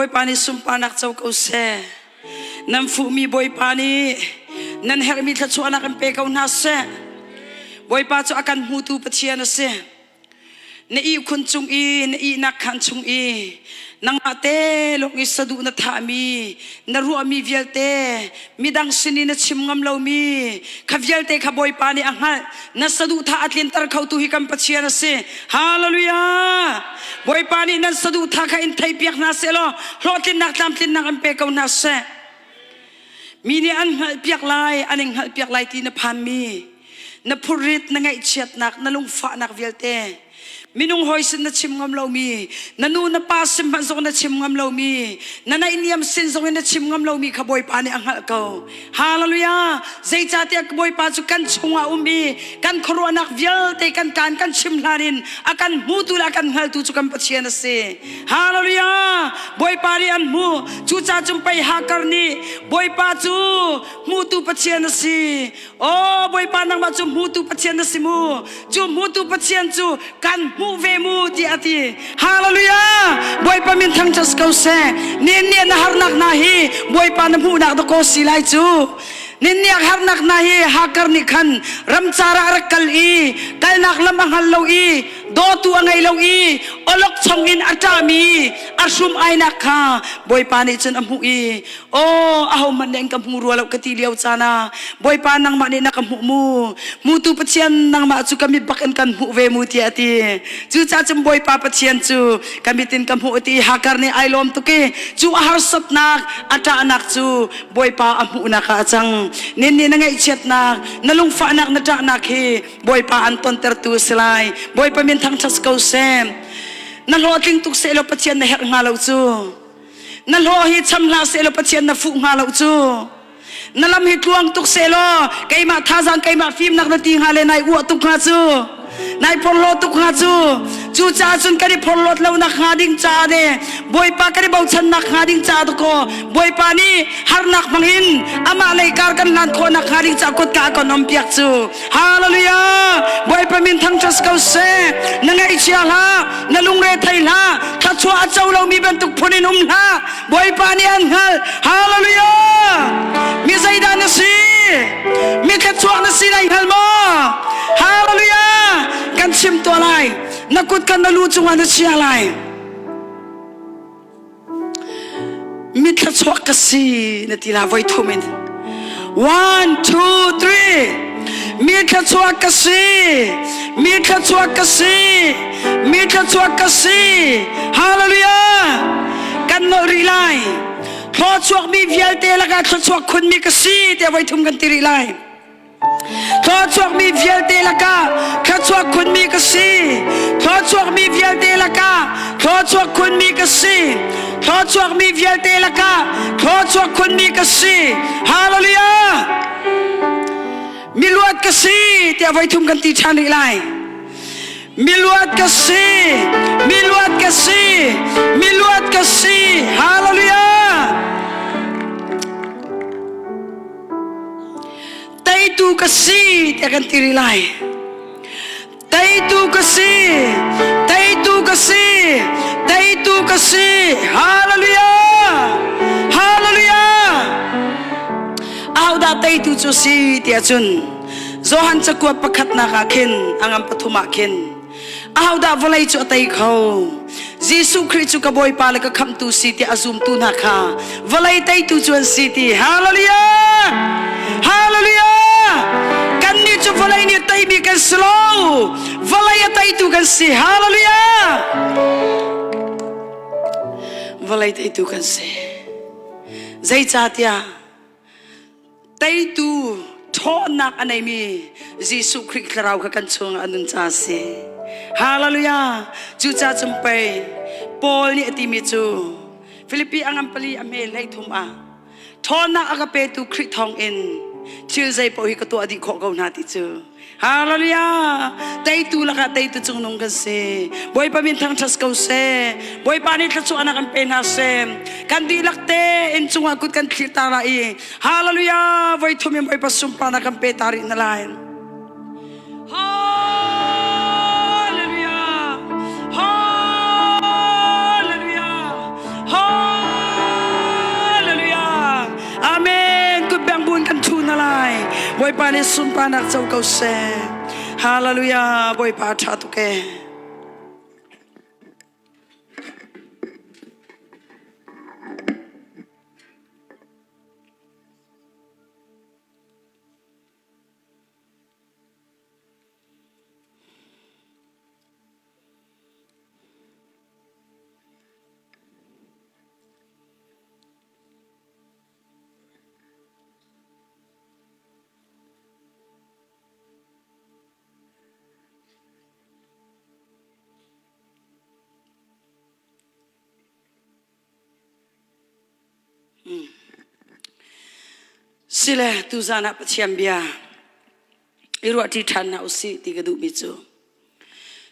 Bawipa nih sunparnak co ko seh. Nan fuhmi Bawipa nih nan herhmi thluachuahnak in pe ko hna seh. Bawipa cu a kan hmutu Pathian a si. Na ihkhun cung i na ihnak khaan chung i nangmah te lawng i saduh na thahmi, na ruahmi vialte, midang sin i na chim ngam lomi kha vialte kha Bawipa nih a hngalh. Na saduhthah a tlinter khotu hi kan Pathian a si. Hallelujah! Bawipa nih nan saduhthah kha in theihpiak hna seh law hlawhtlinnak tlamtlinnak in pe ko hna seh. Mi nih an hngalhpiak lai, an in hngalhpiak lai ti na phanmi na phurrit, na ngaihchiatnak, na lungfahnak vialte minung hawi sin na chim ngam lomi, na nu na pa sin hmanh zong na chim ngam lomi, na naihniam sin zong in na chim ngam lomi kha Bawipa nih a hngalh ko. Hallelujah! Zeicahtiah Bawipa cu kan chungah um i kan khuaruahnak vialte kan kaan kan chim hlan in a kan hmutu le a kan hngaltu cu kan Pathian a si. Hallelujah! Bawipa nih an hmuh. Cucaah cun pei Hakar nih Bawipa cu hmutu Pathian a si. Aw Bawipa nangmah cu hmutu Pathian na si mu. Cu hmutu Pathian cu kan hmuh ve mu tiah a ti. Hallelujah! Bawipa min thangṭhat ko seh. Nin nih na harnak hna hi Bawipa na hmuhnak dakaw si lai cu. Nin nih harnak hna hi Hakar nih khan ramcar ah a rak kal i kalnak lam a hngal lo i dawtu a ngei lo i awlokchong in a ṭahmi a hrum ainak kha Bawipa nih cun a hmuh i Aw, ahohmanh nih an ka hmu rua lo ka ti lio caan ah Bawipa nangmah nih na ka hmuh mu. Hmutu Pathian nangmah cu ka mit bak in kan hmuh ve mu tiah a ti. Cucaah cun Bawipa Pathian cu ka mit in ka hmuh ti Hagar nih ai lawm tuk i cu a harsatnak a ṭahnak cu Bawipa a hmuhnak ah a cang. Nin nih na ngaihchiatnak, na lungfahnak, na ṭahnak hi Bawipa an tontertu a si lai. Bawipa min thangṭhat ko seh. Na hlawhtling tuk seh law Pathian na herh hnga lo cu. Na hlawh hi cham hlah seh law Pathian na fuh hnga lo cu. Na lam hi tluang tuk seh law keimah thazaang keimah fimnak na ti hnga le nai uah tuk hnga cu. Nai porhlawt tuk hnga cu. Cucaah cun kan i porhlawt lo nak hnga ding caah le Bawipa kan i bochannak hnga ding caah dakaw Bawipa nih harnak hmangin amah lei kar kan hlan khawh nak hnga ding caah kutka a kan om piak cu. Hallelujah! Bawipa min thangṭhat ko seh. Na ngaihchia hlah, na lungre thei hlah, thluachuah a co lomi bantuk phun in um hlah. Bawipa nih an hngalh. Hallelujah! Mi zeidah na si? Mi thluachuah na si nai hngal maw? Hallelujah! Kan chim tuah lai. Na kut kan na lu cungah na chia lai. Mithla chuak ka si na ti la voi thum in. One, two, three. Mithla chuak ka si. Mithla chuak ka si. Mithla chuak ka si. Hallelujah. Kan nolh rih lai. Thluachuak mi vialte lakah thluachuak khunmi ka si tiah voi thum kan ti rih lai. Thluachuakmi vialte lakah thluachuak khunmi ka si. Thluachuakmi vialte lakah thluachuak khunmi ka si. Thluachuakmi vialte lakah thluachuak khunmi ka si. Hallelujah! Miluat ka si tiah voi thum kan ti ṭhan rih lai. Miluat ka si. Miluat ka si. Miluat ka si. Hallelujah! Teitu ka si tiah kan ti rih lai. Teitu ka si, teitu ka si, teitu ka si. Hallelujah! Hallelujah! Ahodah teitu cu si tiah cun Johan cakuat pakhatnak ah khin a ngam pathum ah khin Ahodah vawlei cu a tei kho? Jesuh Khrih cu ka Bawipa le ka khamhtu si tiah a zumtu hna kha vawlei teitu cu an si ti. Hallelujah! Hallelujah! Kannih cu vawlei nih teimi kan si lo. Vawlei a teitu kan si. Hallelujah! Vawlei teitu kan si. Zeicahtiah Teitu ṭhawnnak a neimi Jesuh Khrih Thlarau kha kan chungah a nun ca a si. Hallelujah! Cucaah cun pei Paul nih a timi cu Filipi a ngan pali a hme hlei thum ah ṭhawnnak a ka petu Khrih thawngin thil zei paoh hi ka tuah dih khawh ko hna ti cu. Hallelujah! Teitu lakah teitu cungnung kan si. Bawipa min thangṭhat ko seh. Bawipa nih thluachuahnak an pe hna seh. Kan dihlak te inn cungah kut kan thlir ta lai i Hallelujah! Voi thum in Bawipa sunparnak kan pe ta rih na lai. Hallelujah! Hallelujah! Hallelujah! Bawipa nih sunparnak co ko seh. Hallelujah. Bawipa ṭha tuk ee. Sile tuzan ah Pathian bia i ruahṭi ṭhan hna usih ti ka duhmi cu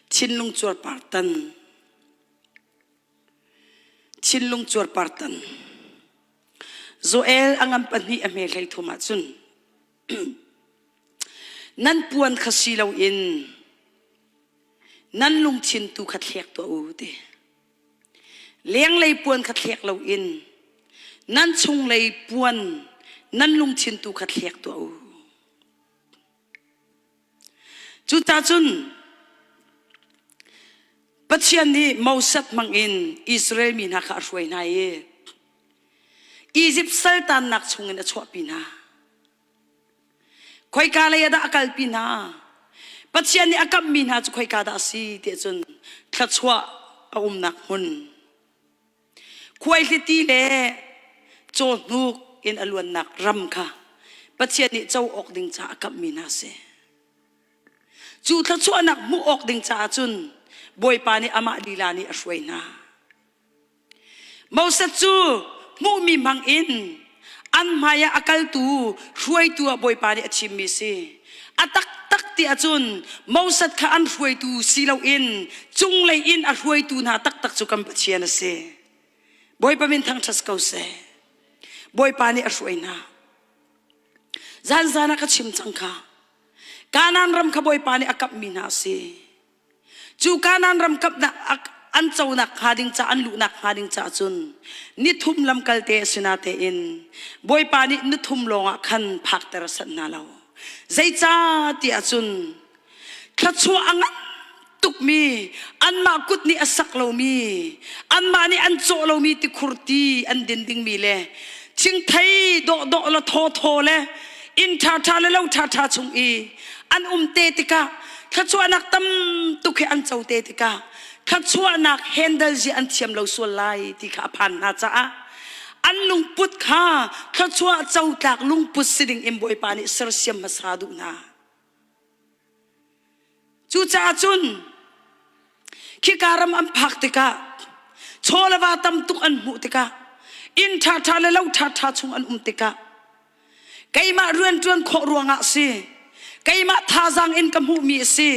thinlung cuarpartan thinlung cuarpartan Joel a ngan pahnih a hme hlei thum ahcun nan puan kha si loin nan lungthin tu kha thlek tuah u ti. Lenglei puan kha thlek loin nan chunglei puan nan lungthin tu kha thlek tuah u. Cucacun Pathian nih Moses hmangin Israel mi hna kha a hruai hna i Izipt saltannak chungin a chuahpi hna. Khoika lei ah dah a kalpi hna? Pathian nih a kamhmi hna cu khoika dah a si tiah cun thluachuah a umnak hmun. Khuaihliti le cawhnuk in a luannak ram kha Pathian nih co awk ding caah a kamhmi hna a si. Cu thluachuahnak hmuh awk ding caah cun Bawipa nih amah lila nih a hruai hna. Moses cu hmuhmi hmang in an hmaiah a kaltu hruaitu ah Bawipa nih a thimmi si. A taktak ti ahcun Moses kha an hruaitu si loin cunglei in a hruaitu hna taktak cu kan Pathian a si. Bawipa min thangṭhat ko seh. Bawipa nih a hruai hna. Zanzan ah ka chim cang kha. Kanaan ram kha Bawipa nih a kamhmi hna a si. Cu Kanaan ram kamhnak an conak hnga ding ca an luhnak hnga ding ca cun nithum lamkalte a si natein Bawipa nih nithum lawngah khan phakter a sanh hna lo. Zeicah ti ahcun thluachuah a ngan tukmi anmah kut nih a sak lomi anmah nih an cawh lomi tikhur ti an din dingmi le thingthei dawhdawh le thawthaw le inn ṭhaṭha le lo ṭhaṭha chung i an um te tikah thluachuahnak tam tuk he an co te tikah thluachuahnak handle zia an thiam lo sual lai ti kha a phan hna caah an lungput kha thluachuah cotlak lungput si ding in Bawipa nih sersiam hmasa duh hna. Cucaah cun khika ram an phak tikah chaw le va tam tuk an hmuh tikah inn ṭhaṭha le lo ṭhaṭha chung an um tikah keimah rianṭuan khawh ruangah si keimah thazaang in ka hmuhmi a si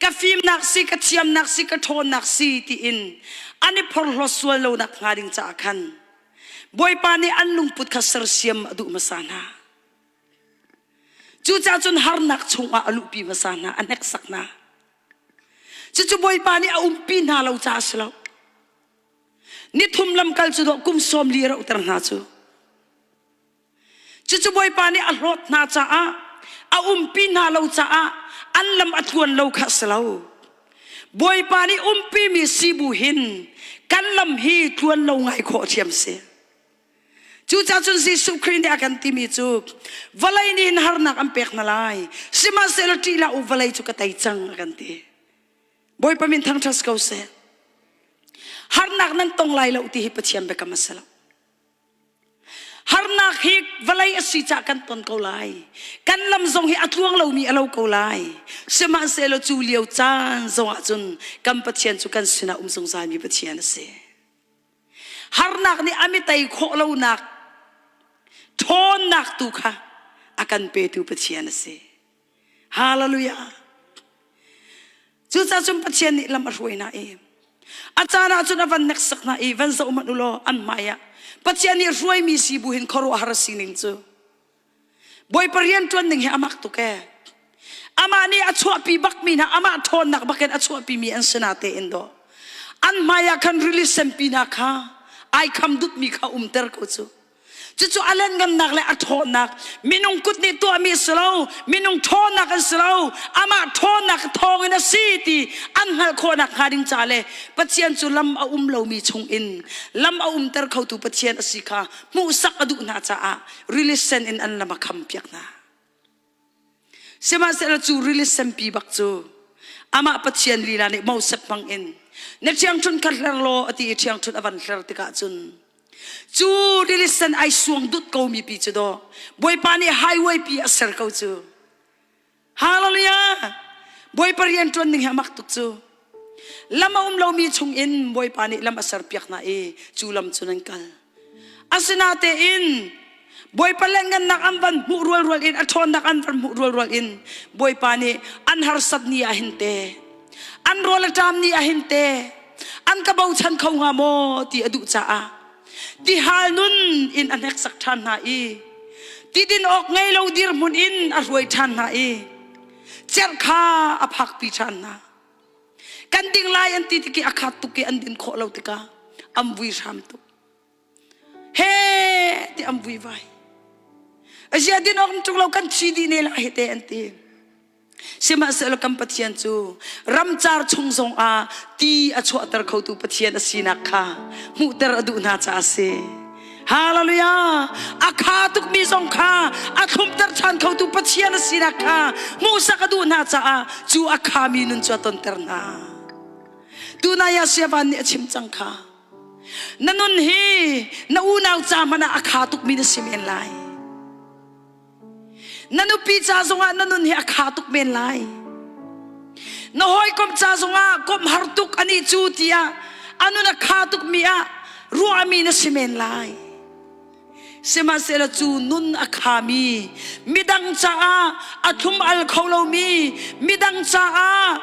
ka fimnak si ka thiamnak si ka ṭhawnnak si tiin an i phorhlawt sual lonak hnga ding caah khan Bawipa nih an lungput kha sersiam a duh hmasa hna. Cucaah cun harnak chungah a luhpi hmasa hna, a hneksak hna. Cucu Bawipa nih a umpi hna lo caah a si lo. Nithum lamkal cu dawh kum sawm li a rohter hna cu. Cucu Bawipa nih a hlawt hna caah, a umpi hna lo caah an lam a tluan lo kha a si lo. Bawipa nih umpimi si bu hin kan lam hi tluan lo ngai khawh ṭhiam si. Cucaah cun Jesuh Khrih nih a kan timi cu vawlei nih hin harnak an pek hna lai. Sihmanhsehlaw ṭih hlah u vawlei cu ka tei cang a kan ti. Bawipa min thangṭhat ko seh. Harnak nan tong lai lo ti hi Pathian biakam a si lo. Harnak hi vawlei a si caah kan ton ko lai. Kan lam zong hi a tluang lomi a lo ko lai. Sihmanhsehlaw cu lio caan zongah cun kan Pathian cu kan sinah um zungzalmi Pathian a si. Harnak nih a mitei khawh lonak ṭhawnnak tu kha a kan petu Pathian a si. Hallelujah. Cucaah cun Pathian nih lam a hruai hna i a caan ah cun a van hneksak hna i van zoh hmanh u law an hmai ah Pathian nih hruaimi si bu hin khuaruahhar a sining cu Bawipa rianṭuan ning hi a mak tuk ee. Amah nih a chuahpi bakmi hna, amah ṭhawnnak bakin a chuahpimi an si natein dawh. An hmai ah khan rili senpi hna kha ai kham dutmi kha umter ko cu. Cucu a lianhngannak le a ṭhawnnak minung kut nih tuahmi a si lo, minung ṭhawnnak an si lo, amah ṭhawnnak thawngin a si ti an hngalh khawhnak hnga ding ca le Pathian cu lam a um lomi chungin lam a umter khotu Pathian a si kha hmuhsak a duh hna caah rili sen in an lam a khampiak hna. Sihmanhsehlaw cu rili senpi bak cu amah Pathian lila nih Moses hmang in na ṭhiangṭhunh kha hler law a ti i ṭhiangṭhunh a van hler tikah cun cu rili sen ai suang dut ko mi pi cu daw Bawipa nih highway pi a ser ko cu. Hallelujah! Bawipa rian ṭuan ning hi a mak tuk cu. Lam a um lomi chungin Bawipa nih lam a serpiak hna i cu lam cun an kal. Asinatein Bawipa lengngannak an van hmuh rualrual in a ṭhawnnak an van hmuh rualrual in Bawipa nih an harsat ni ah hin te an rawl a ṭam ni ah hin te an ka bochan kho hnga maw ti a duh caah tihal nun in a hneksak ṭhan hna i tidin awk ngei lo dirhmun in a hruai ṭhan hna i cerh kha a phakpi ṭhan hna. Kan ding lai an ti tik i a khat tuk i an din khawh lo tikah an vui hram tuk. He ti an vui vai. Azia din awk ṭung lo kan thi dih ne lai te an ti. Sihmanhsehlaw kan Pathian cu ramcar chung zongah ti a chuahter khotu Pathian a sinak kha hmuhter a duh hna caah a si. Hallelujah! A kha tukmi zong kha a thlumter ṭhan khotu Pathian a sinak kha hmuhsak a duh hna caah cu a khami nun cu a tonter hna. Tunai ah Siavan nih a chim cang kha. Na nun hi na unau ca hmanh ah a kha tukmi na si men lai. Na nupi ca zongah na nun hi a kha tuk men lai. Na hawikom ca zongah komh har tuk anih cu tiah a nun a kha tukmi ah ruahmi na si men lai. Sihmanhsehlaw cu nun a khami, midang caah a thlum al kho lomi, midang caah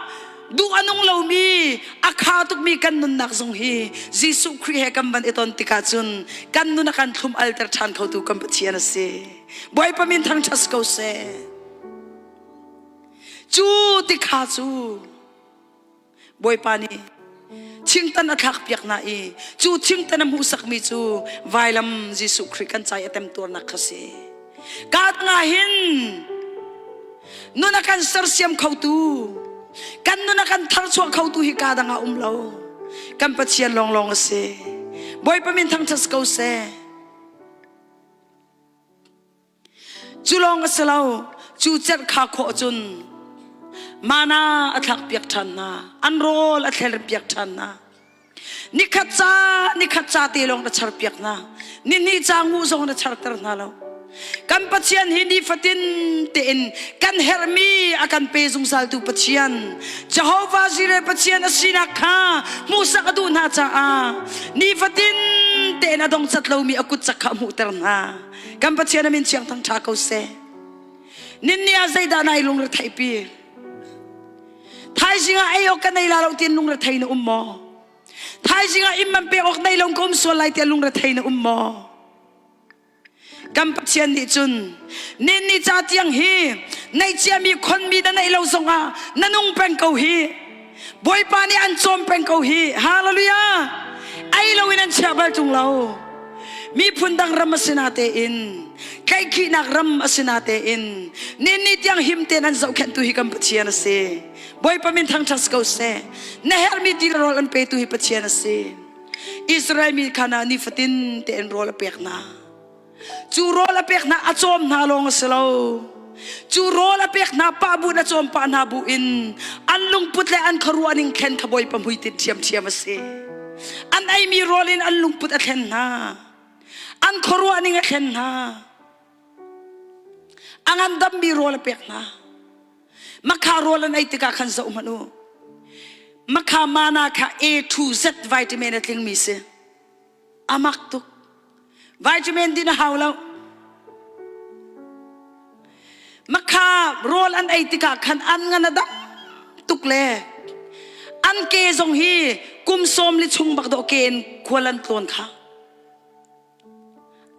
duh a nung lomi, a kha tukmi kan nunnak zong hi Jesuh Khrih he kan van i ton tikah cun kan nun a kan thlum alter ṭhan khotu kan Pathian a si. Bawipa min thangṭhat ko seh. Cu tikha cu Bawipa nih thingtan a thlak piak hna i cu thingtan a hmuhsakmi cu vailam Jesuh Khrih kan ca i a temtuarnak kha si. Ka nga hin nun a kan sersiam khotu kan nun a kan tharchuah khotu hi ka dang ah um lo. Kan Pathian lawnglawng a si. Bawipa min thangṭhat ko seh. Cu lawng a si lo, cu cerh kha khawh cun mana a thlakpiak ṭhan hna, an rawl a thlerpiak ṭhan hna. Nikhat ca, nikhat ca te lawng na charpiak hna. Nihnih ca nguh zong na charter hna lo. Kan Pathian hi nifatin tein kan herhmi a kan pe zungzaltu Pathian, Jehovah Jireh Pathian a sinak kha hmuhsak a duh hna caah nifatin tein a dongcat lomi a kutcak kha a hmuhter hna. Kan Pathian a min thiang thang ṭha ko seh. Ninni ah zeidah nai lungretheihpi? Thaizing ah ei awk ka nei la lo tiin lungrethei na um maw? Thaizing ah inn man pek awk nei lo ka um sual lai tiah lungrethei na um maw? Kan Pathian nih cun ninni ca tiang hi neihciami khonmi na neih lo zongah na nung peng ko hi. Bawipa nih an cawm peng ko hi. Hallelujah! Ei loin an chiah bal ṭung lo. Miphun dang ram a si natein tlaihkhihnak ram a si natein ninni tiang him tein an zohkhenhtu hi kan Pathian a si. Bawipa min thangṭhat ko seh. Na herhmi ti le rawl an petu hi Pathian a si. Israel mi kha na nifatin tein rawl a pek hna. Cu rawl a pek hna a cawm hna lawng a si lo. Cu rawl a pek hna pah bu in a cawm pah hna bu in an lungput le an khuaruah ning thlen kha Bawipa hmuitinh ṭhiamṭhiam a si. An eimi rawl in an lungput a thlen hna. An khuaruah ning a thlen hna. A ngandammi rawl a pek hna. Makha rawl an ei tikah khan zoh hmanh u. Makha mana kha A to Z vitamin a tlingmi si. A mak tuk. Vitamin din a hau lo. Makha rawl an ei tikah khan an ngan a dam tuk le an ke zong hi kum sawm li chung bak dawh ke in khual an tlawn kha.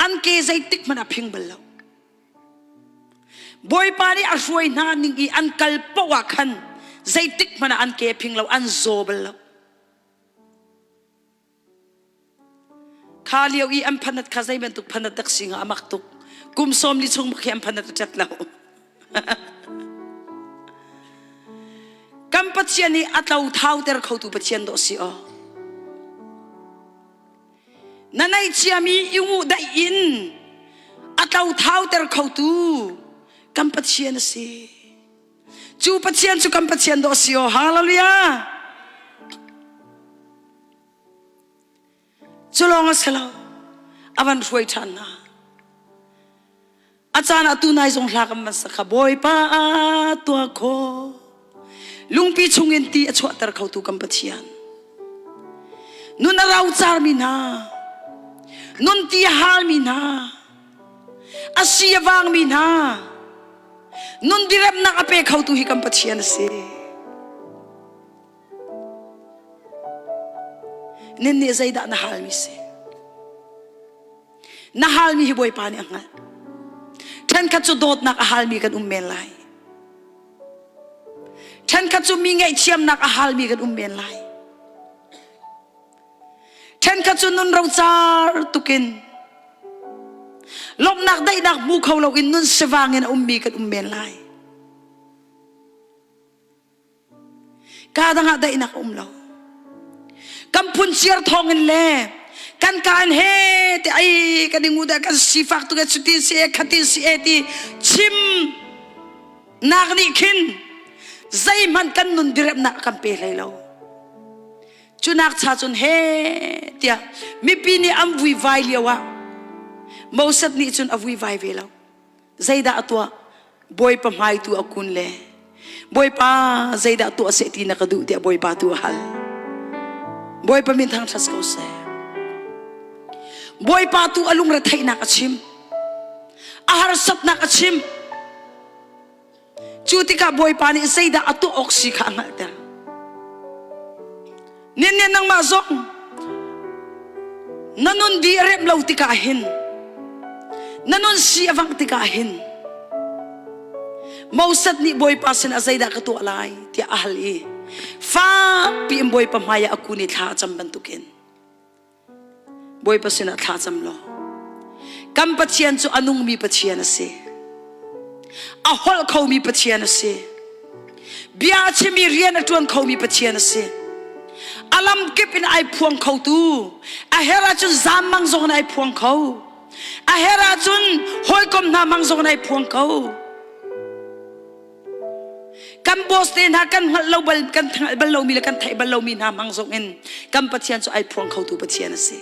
An ke zeitik hmanh a phing bal lo. Bawipa nih a hruai hna ning i an kal paoh ah khan zeitik hmanh ah an ke phing lo, an zaw bal lo. Kha lio i an phanat kha zei bantuk phanat dak si nga amak tuk. Kum sawm li chung bak hi an phanat a ṭet lo. Kan Pathian hi a tlo thauter khotu Pathian dawh si aw. Na neih ciami i nguh daih in a tlo thauter khotu kan Pathian a si. Cu Pathian cu kan Pathian dawh si aw. Hallelujah. Cu lawng a si lo. A van hruai ṭhan hna. A caan ah tunai zong hla kan van sak kha Bawipa a tuah khawh. Lungpi chungin ti a chuahter khotu kan Pathian. Nun a rocarmi hna, nun ti a halmi hna, a si a vangmi hna, nun diremnak a pe khotu hi kan Pathian a si. Nin nih zeidah na halmi si? Na halmi hi Bawipa nih a hngalh. Ṭhenkhat cu dawtnak a halmi kan um men lai. Ṭhenkhat cu mi ngaihthiamnak a halmi kan um men lai. Ṭhenkhat cu nun rocar tukin lawmhnak daihnak hmu kho loin nun sivang in a ummi kan um men lai. Kaa dang ah daihnak a um lo. Kan phunciar thawng in le kan ka in he te ai kan i ngu dah kan sifak tuk e cutin si e khatin si e ti chim nak nih khin zeihmanh kan nun diremnak a kan pe hlei lo. Cunak cha cun he tiah mipi nih an vuivai lio ah Moses nih cun a vuivai ve lo. Zeidah a tuah? Bawipa hmai tu a kun le Bawipa zeidah tuah seh ti na ka duh tiah Bawipa tu a hal. Bawipa min thangṭhat ko seh. Bawipa tu a lungretheihnak a chim. A harsatnak a chim. Cu tikah Bawipa nih zeidah a tuah awk si kha a hngalhter. Nin nih nangmah zong na nun di a remh lo tikah hin na nun si a vangh tikah hin Moses nih Bawipa sinah zeidah ka tuah lai tiah a hal i fakpi in Bawipa hmaiah a kun i thla a cam bantukin Bawipa sinah thla cam law kan Pathian cu a nungmi Pathian a si. A holh khomi Pathian a si. Bia a chimi rian a ṭuan khomi Pathian a si. A lam kip in ai phuang khotu. A her ahcun zaam mang zong in ai phuang kho. A her ahcun hawikom hna mang zong in ai phuang kho. Kan boss te hna kan hngalh lo bal kan hngalh bal lomi le kan theih bal lomi hna hmang zong in kan Pathian cu ai phuang khotu Pathian a si.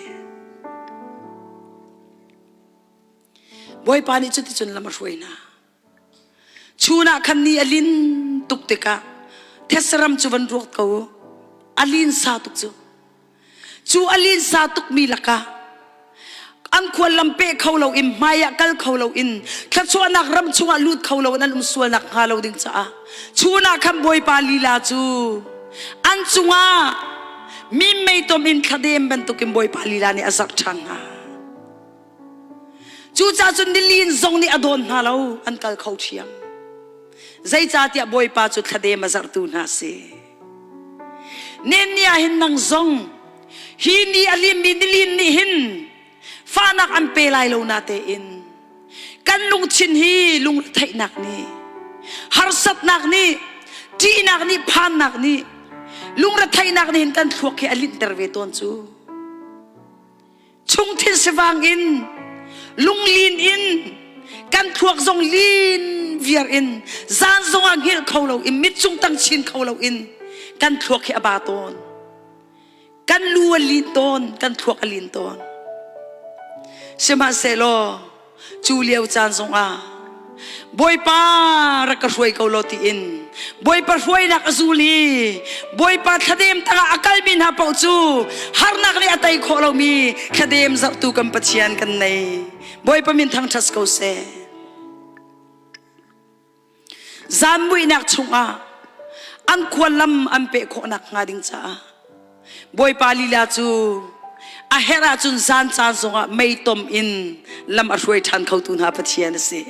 Bawipa nih cuticun lam a hruai hna. Chun ah khan ni a lin tuk tikah thetse ram cu van ruak ko u. A lin sa tuk cu. Cu a linsa tukmi lakah an khuallam peh kho loin hmai ah kal kho loin thluachuahnak ram chungah lut kho loin an um sualnak hnga lo ding caah chun ah khan Bawipa lila cu an cungah mim meitom in thladem bantukin Bawipa lila nih a zarh ṭhan hna. Cucaah cun nilin zong nih a dawn hna lo, an kal kho ṭhiam. Zeicahtiah Bawipa cu thladem a zarhtu hna a si. Nen ni ah hin nang zong hi ni a limmi nilin nih hin fahnak an pe lai lo na tein kan lungthin hi lungretheihnak nih harsatnak nih ṭihnak nih phannak nih lungretheihnak nih hin kan thluak hi a linhter ve tawn cu. Chungthin sivang in lunglin in kan thluak zong lin viar in zan zong ah hngilh kho lo in mit cung tang chin kho lo in kan thluak hi a ba tawn. Kan lu a lin tawn, kan thluak a lin tawn. Sihmanhsehlaw Cu lio caan zongah Bawipa rak ka hruai ko law tiin Bawipa hruainak a zul i Bawipa thladem tangah a kalmi hna paoh cu harnak nih a tei khawh lomi thladem zarhtu kan Pathian kan nei. Bawipa min thangṭhat ko seh. Zanmuihnak chungah an khuallam an peh khawhnak hnga ding caah Bawipa lila cu a herh ahcun zan caan zongah meitom in lam a hruai ṭhan khotu hna Pathian a si.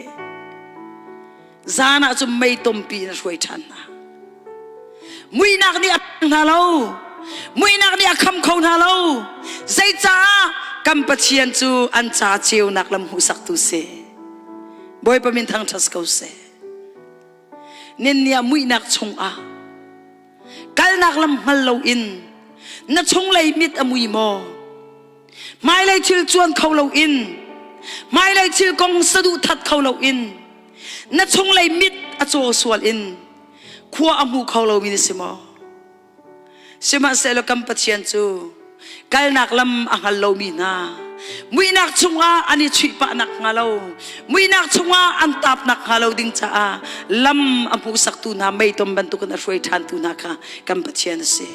Zan ah cun meitompi in a hruai ṭhan hna. Muihnak nih a hna lo. Muihnak nih a kham kho hna lo. Zeicaah? Kan Pathian cu an ca ceunak lam hmuhsaktu si. Bawipa min thangṭhat ko seh. Ninni ah muihnak chungah kalnak lam hngal loin na chunglei mit a mui maw? Hmailei thil cuan kho loin hmailei thil kong saduhthat kho loin na chunglei mit a caw sual in khua a hmu kho lomi na si maw? Sihmanhsehlaw kan Pathian cu kalnak lam a hngal lomi hna muihnak chungah an i chuihpah nak hnga lo muihnak chungah an tap nak hnga lo ding caah lam a hmuhsaktu hna meitom bantukin a hruai ṭhantu hna kha kan Pathian a si.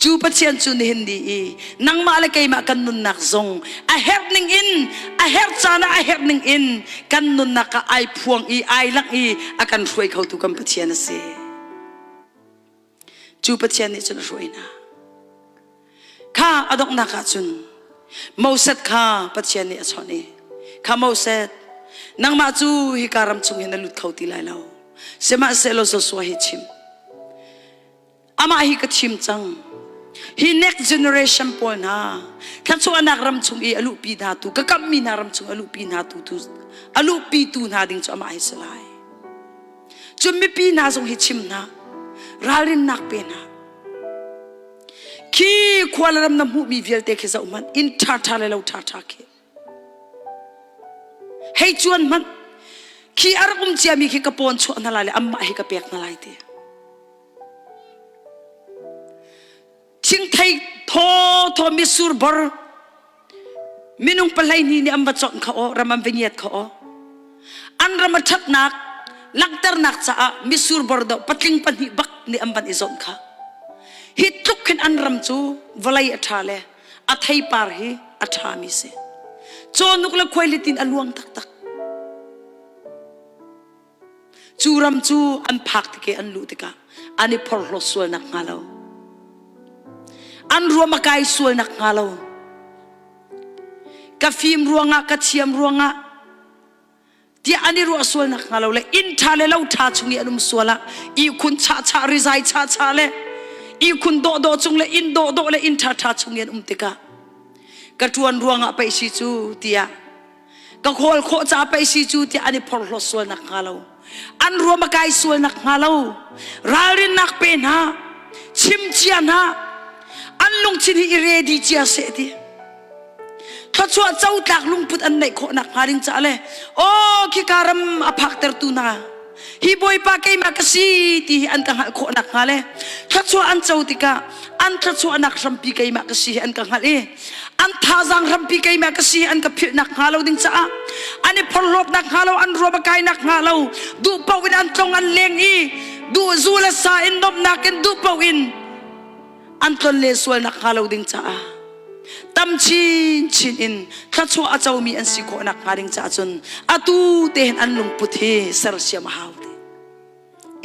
Cu Pathian cu nihin ni i nangmah le keimah kan nunnak zong a herh ning in a herh caan ah a herh ning in kan nunnak ah ai phuang i ai langh i a kan hruai khotu kan Pathian a si. Cu Pathian nih cun a hruai hna. Kha a donghnak ah cun Moses kha Pathian nih a chawnh i, kha Moses, nangmah cu hika ram chung hin na lut kho ti lai lo. Sihmanhsehlaw Joshua hi chim. Amah hi ka thim cang. Hi next generation pawl hna thluachuahnak ram chung i a luhpi hna tu ka kamhmi hna ram chung a luhpi hna tu tu a luhpi tu hna ding cu amah hi si lai. Cun mipi hna zong hi chim hna, ralrinnak pe hna. Khi khua le ram na hmuhmi vialte khi zoh hmanh, inn ṭhaṭha le lo ṭhaṭha khi. Hei cuan hmanh, khi a rak um ciami khi ka pawn chuah hna lai le anmah hi ka pek hna lai ti. Thingthei thaw thaw mitsur bor minung pahleihnih nih an va cawnh kha aw ram an va ngiat kha aw an ram a ṭhatnak langhternak caah mitsur bor do patling pahnih bak nih an van i zawnh kha hi tluk khin an ram cu vawlei a ṭha le a theipar hi a ṭhami si cawhnuk le khuailitin a luang taktak Cu ram cu an phak tik i an luh tikah an i phorhlawt sual nakhnga lo, an ruam a kai sual nakhnga lo, ka fim ruangah ka thiam ruangah tiah an i ruah sual nakhnga lo le inn ṭha le lo ṭha chung i an um sual ah ihkhun chahchah rizai chahchah le ihkhun dawhdawh cung le inn dawhdawh le inn ṭhaṭha chung i an um tikah ka ṭuan ruangah pei si cu tiah ka khawl khawh ca pei si cu tiah an i phorhlawt sual nak hnga lo an ruam a kai sual nak hnga lo ralrinnak pe hna chim cia hna an lungthin hi i ready cia seh ti thluachuah cotlak lungput an neih khawh nak hnga ding ca le aw khika ram a phaktertu hna hi bawipa keimah ka si ti hi an ka hngalh khawh nak hnga le thluachuah an co tikah an thluachuahnak hrampi keimah ka si hi an ka hngalh i an thazaang hrampi keimah ka si an ka philhnak hnga lo ding caah an i phorhlawtnak hnga lo an ruam a kainak hnga lo duh paoh in an tlong an leng i duh zu le sa in nomnak in duh paoh in an tlon le sualnak hnga lo ding caah tam chinchin in thluachuah a comi an si khawhnak hnga ding caah cun atu te hin an lungput hi sersiam a hau ti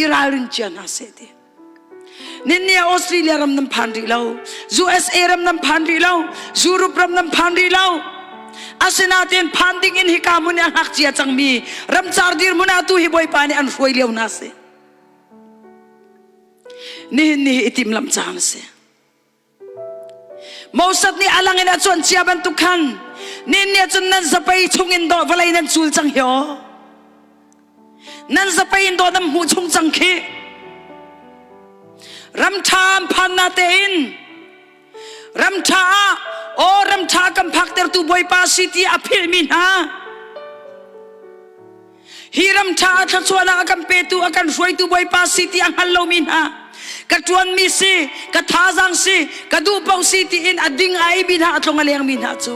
i ralring cia hna seh ti Ninni ah Australia ram nan phan rih lo, USA ram nan phan rih lo, Europe ram nan phan rih lo. Asinain phan ding in hika hmun i a ngakchia cangmi ramcar dirhmun ah tu hi Bawipa nih an hruai lio hna si. Nihin ni hi i timhlamh caan a si. Moses nih a lang in a cuan cia bantuk khan nin nih cun nan zapei chung in dawh vawlei nan cul cang hi aw. Nan zapei in dawh nan hmuh chung cang khi. Ram ṭha an phan na tein ram ṭha ah aw ram ṭha kan phaktertu Bawipa si ti a philhmi hna Hi ram ṭha ah thluachuahnak a kan petu a kan hruaitu Bawipa si ti a hngal lomi hna ka ṭuanmi si ka thazaang si ka duh paoh si tiin a ding a eimi hna a tlung a lengmi hna cu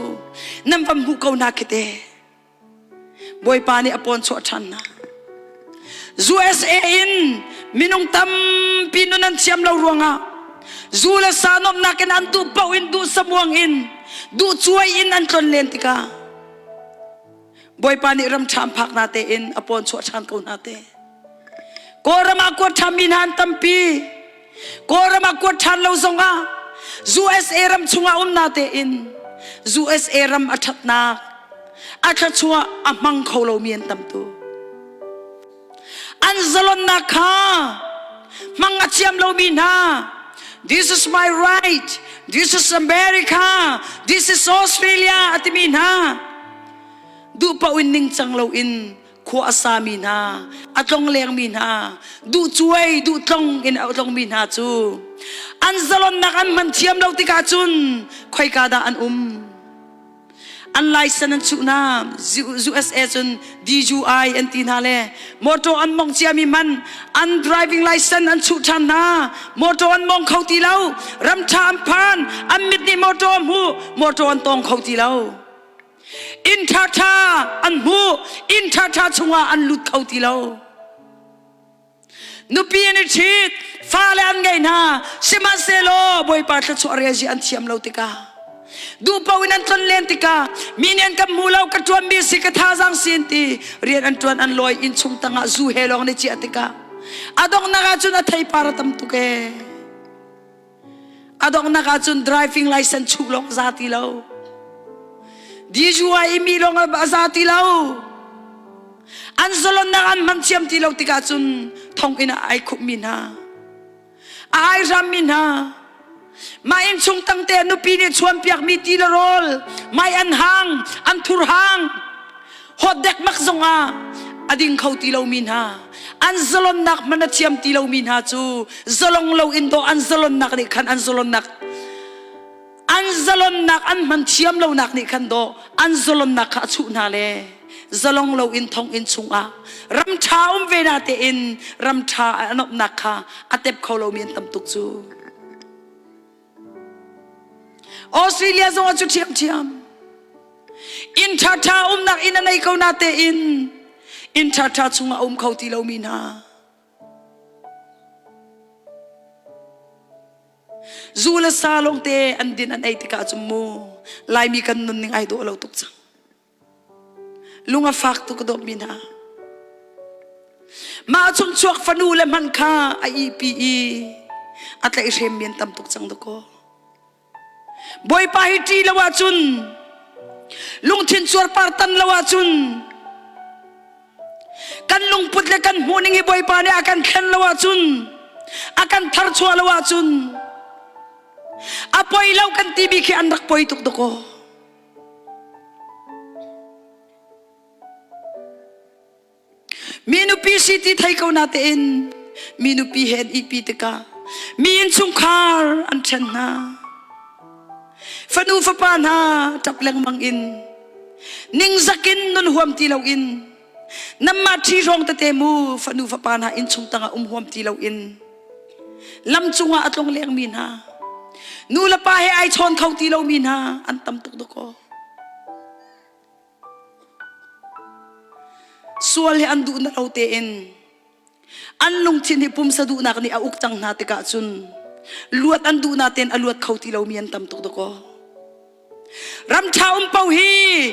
nan van hmuh ko hna khi te Bawipa nih a pawn chuah ṭhan hna USA in minung tampi nun an thiam lo ruangah zu le sa nuamhnak in an duh paoh in duh samuang in duh cuai in an tlon len tikah Bawipa nih ram ṭha an phak hna tein a pawn chuah ṭhan ko hna te. Kawlram ah kuat ṭhanmi hna an tampi. Kawlram ah kuat ṭhan lo zongah USA ram chungah um na tein USA ram a ṭhatnak a thluachuah a hmang kho lomi an tam tu. An zalonnak kha hmang a thiam lomi hna. This is my right. This is America. This is Australia a timi hna. Duh paoh in ningcang loin khua a sami hna, a tlonglengmi hna, duh cuai, duh tlong in a tlongmi hna cu an zalonnak an hman thiam lo tikah cun khoika dah an um? An license an chuh hna USA cun DUI an ti hna le motor an mong ciami man an driving license an chuh ṭhan hna motor an mong kho ti lo ram ṭha an phan an mit nih motor a hmu motor an tong kho ti lo inn ṭhaṭha an hmu inn ṭhaṭha chungah an lut kho ti lo nupi an i ṭhit fale an ngei hna sihmanhsehlaw Bawipa thluachuah rel an thiam lo tikah duh paoh in an tlon len tikah mi nih an kan hmu lo ka ṭuanmi si ka thazaang si an ti rian an ṭuan an lawi inn chung tangah zu he lawng ni ciah tikah a donghnak ah cun a theipar a tam tuk ee A donghnak ah cun driving license chuh lawng za ti lo. DUI mi lawng a za ti lo. An zalonnak an hman thiam ti lo tikah cun thonginn ah ai khupmi hna. A ai rammi hna. Mah innchung tangte nupi nih chuanpiakmi ti le rawl, mai an hang, an thur hang. Hot dekmak zongah a ding kho ti lomi hna an zalonnak hmanh a thiam ti lomi hna cu zalong lo in dawh an zalonnak nih khan an zalonnak an zalonnak an hman thiam lonak nih khan dawh an zalonnak kha a chuh hna le zalong lo in thonginn chungah ram ṭha um ve na tein ram ṭha a nomhnak kha a tep kho lomi an tam tuk cu Australia zong ah cu ṭhiamṭhiam. Inn ṭhaṭha umnak inn a nei ko na tein inn ṭhaṭha chungah a um kho ti lomi hna. Zu le sa lawngte an din an ei tikah cun mu Laimi kan nunning ai dawh lo tuk cang. Lung a fak tuk ka dawtmi hna. Mah chung chuak fanu le hman kha a ihpi i a tlaihhrem mi an tam tuk cang dakaw. Bawipa hi ṭih lo ahcun lungthin cuarpar tan lo ahcun kan lungput le kan hmuhning hi Bawipa nih a kan thlen lo ahcun a kan tharchuah lo ahcun a poi lo kan timi khi an rak poi tuk dakaw. Mi nupi si ti thei ko na tein mi nupi he an ihpi tikah mi innchungkhar an ṭhen hna. Fanu fapa hna ṭap lengmang in ningzak in nun huam ti loin nanmah ṭhi hrawng tete mu fanu fapa hna innchung tangah um huam ti loin lam cungah a tlong lengmi hna nu le pa he ai chawn kho ti lomi hna an tam tuk dakaw. Sual hi an duh na lo tein an lungthin hi pumsa duhnak nih a uk cang hna tikah cun luat an duh na tein a luat kho ti lomi an tam tuk dakaw. Ram ṭha um paoh hi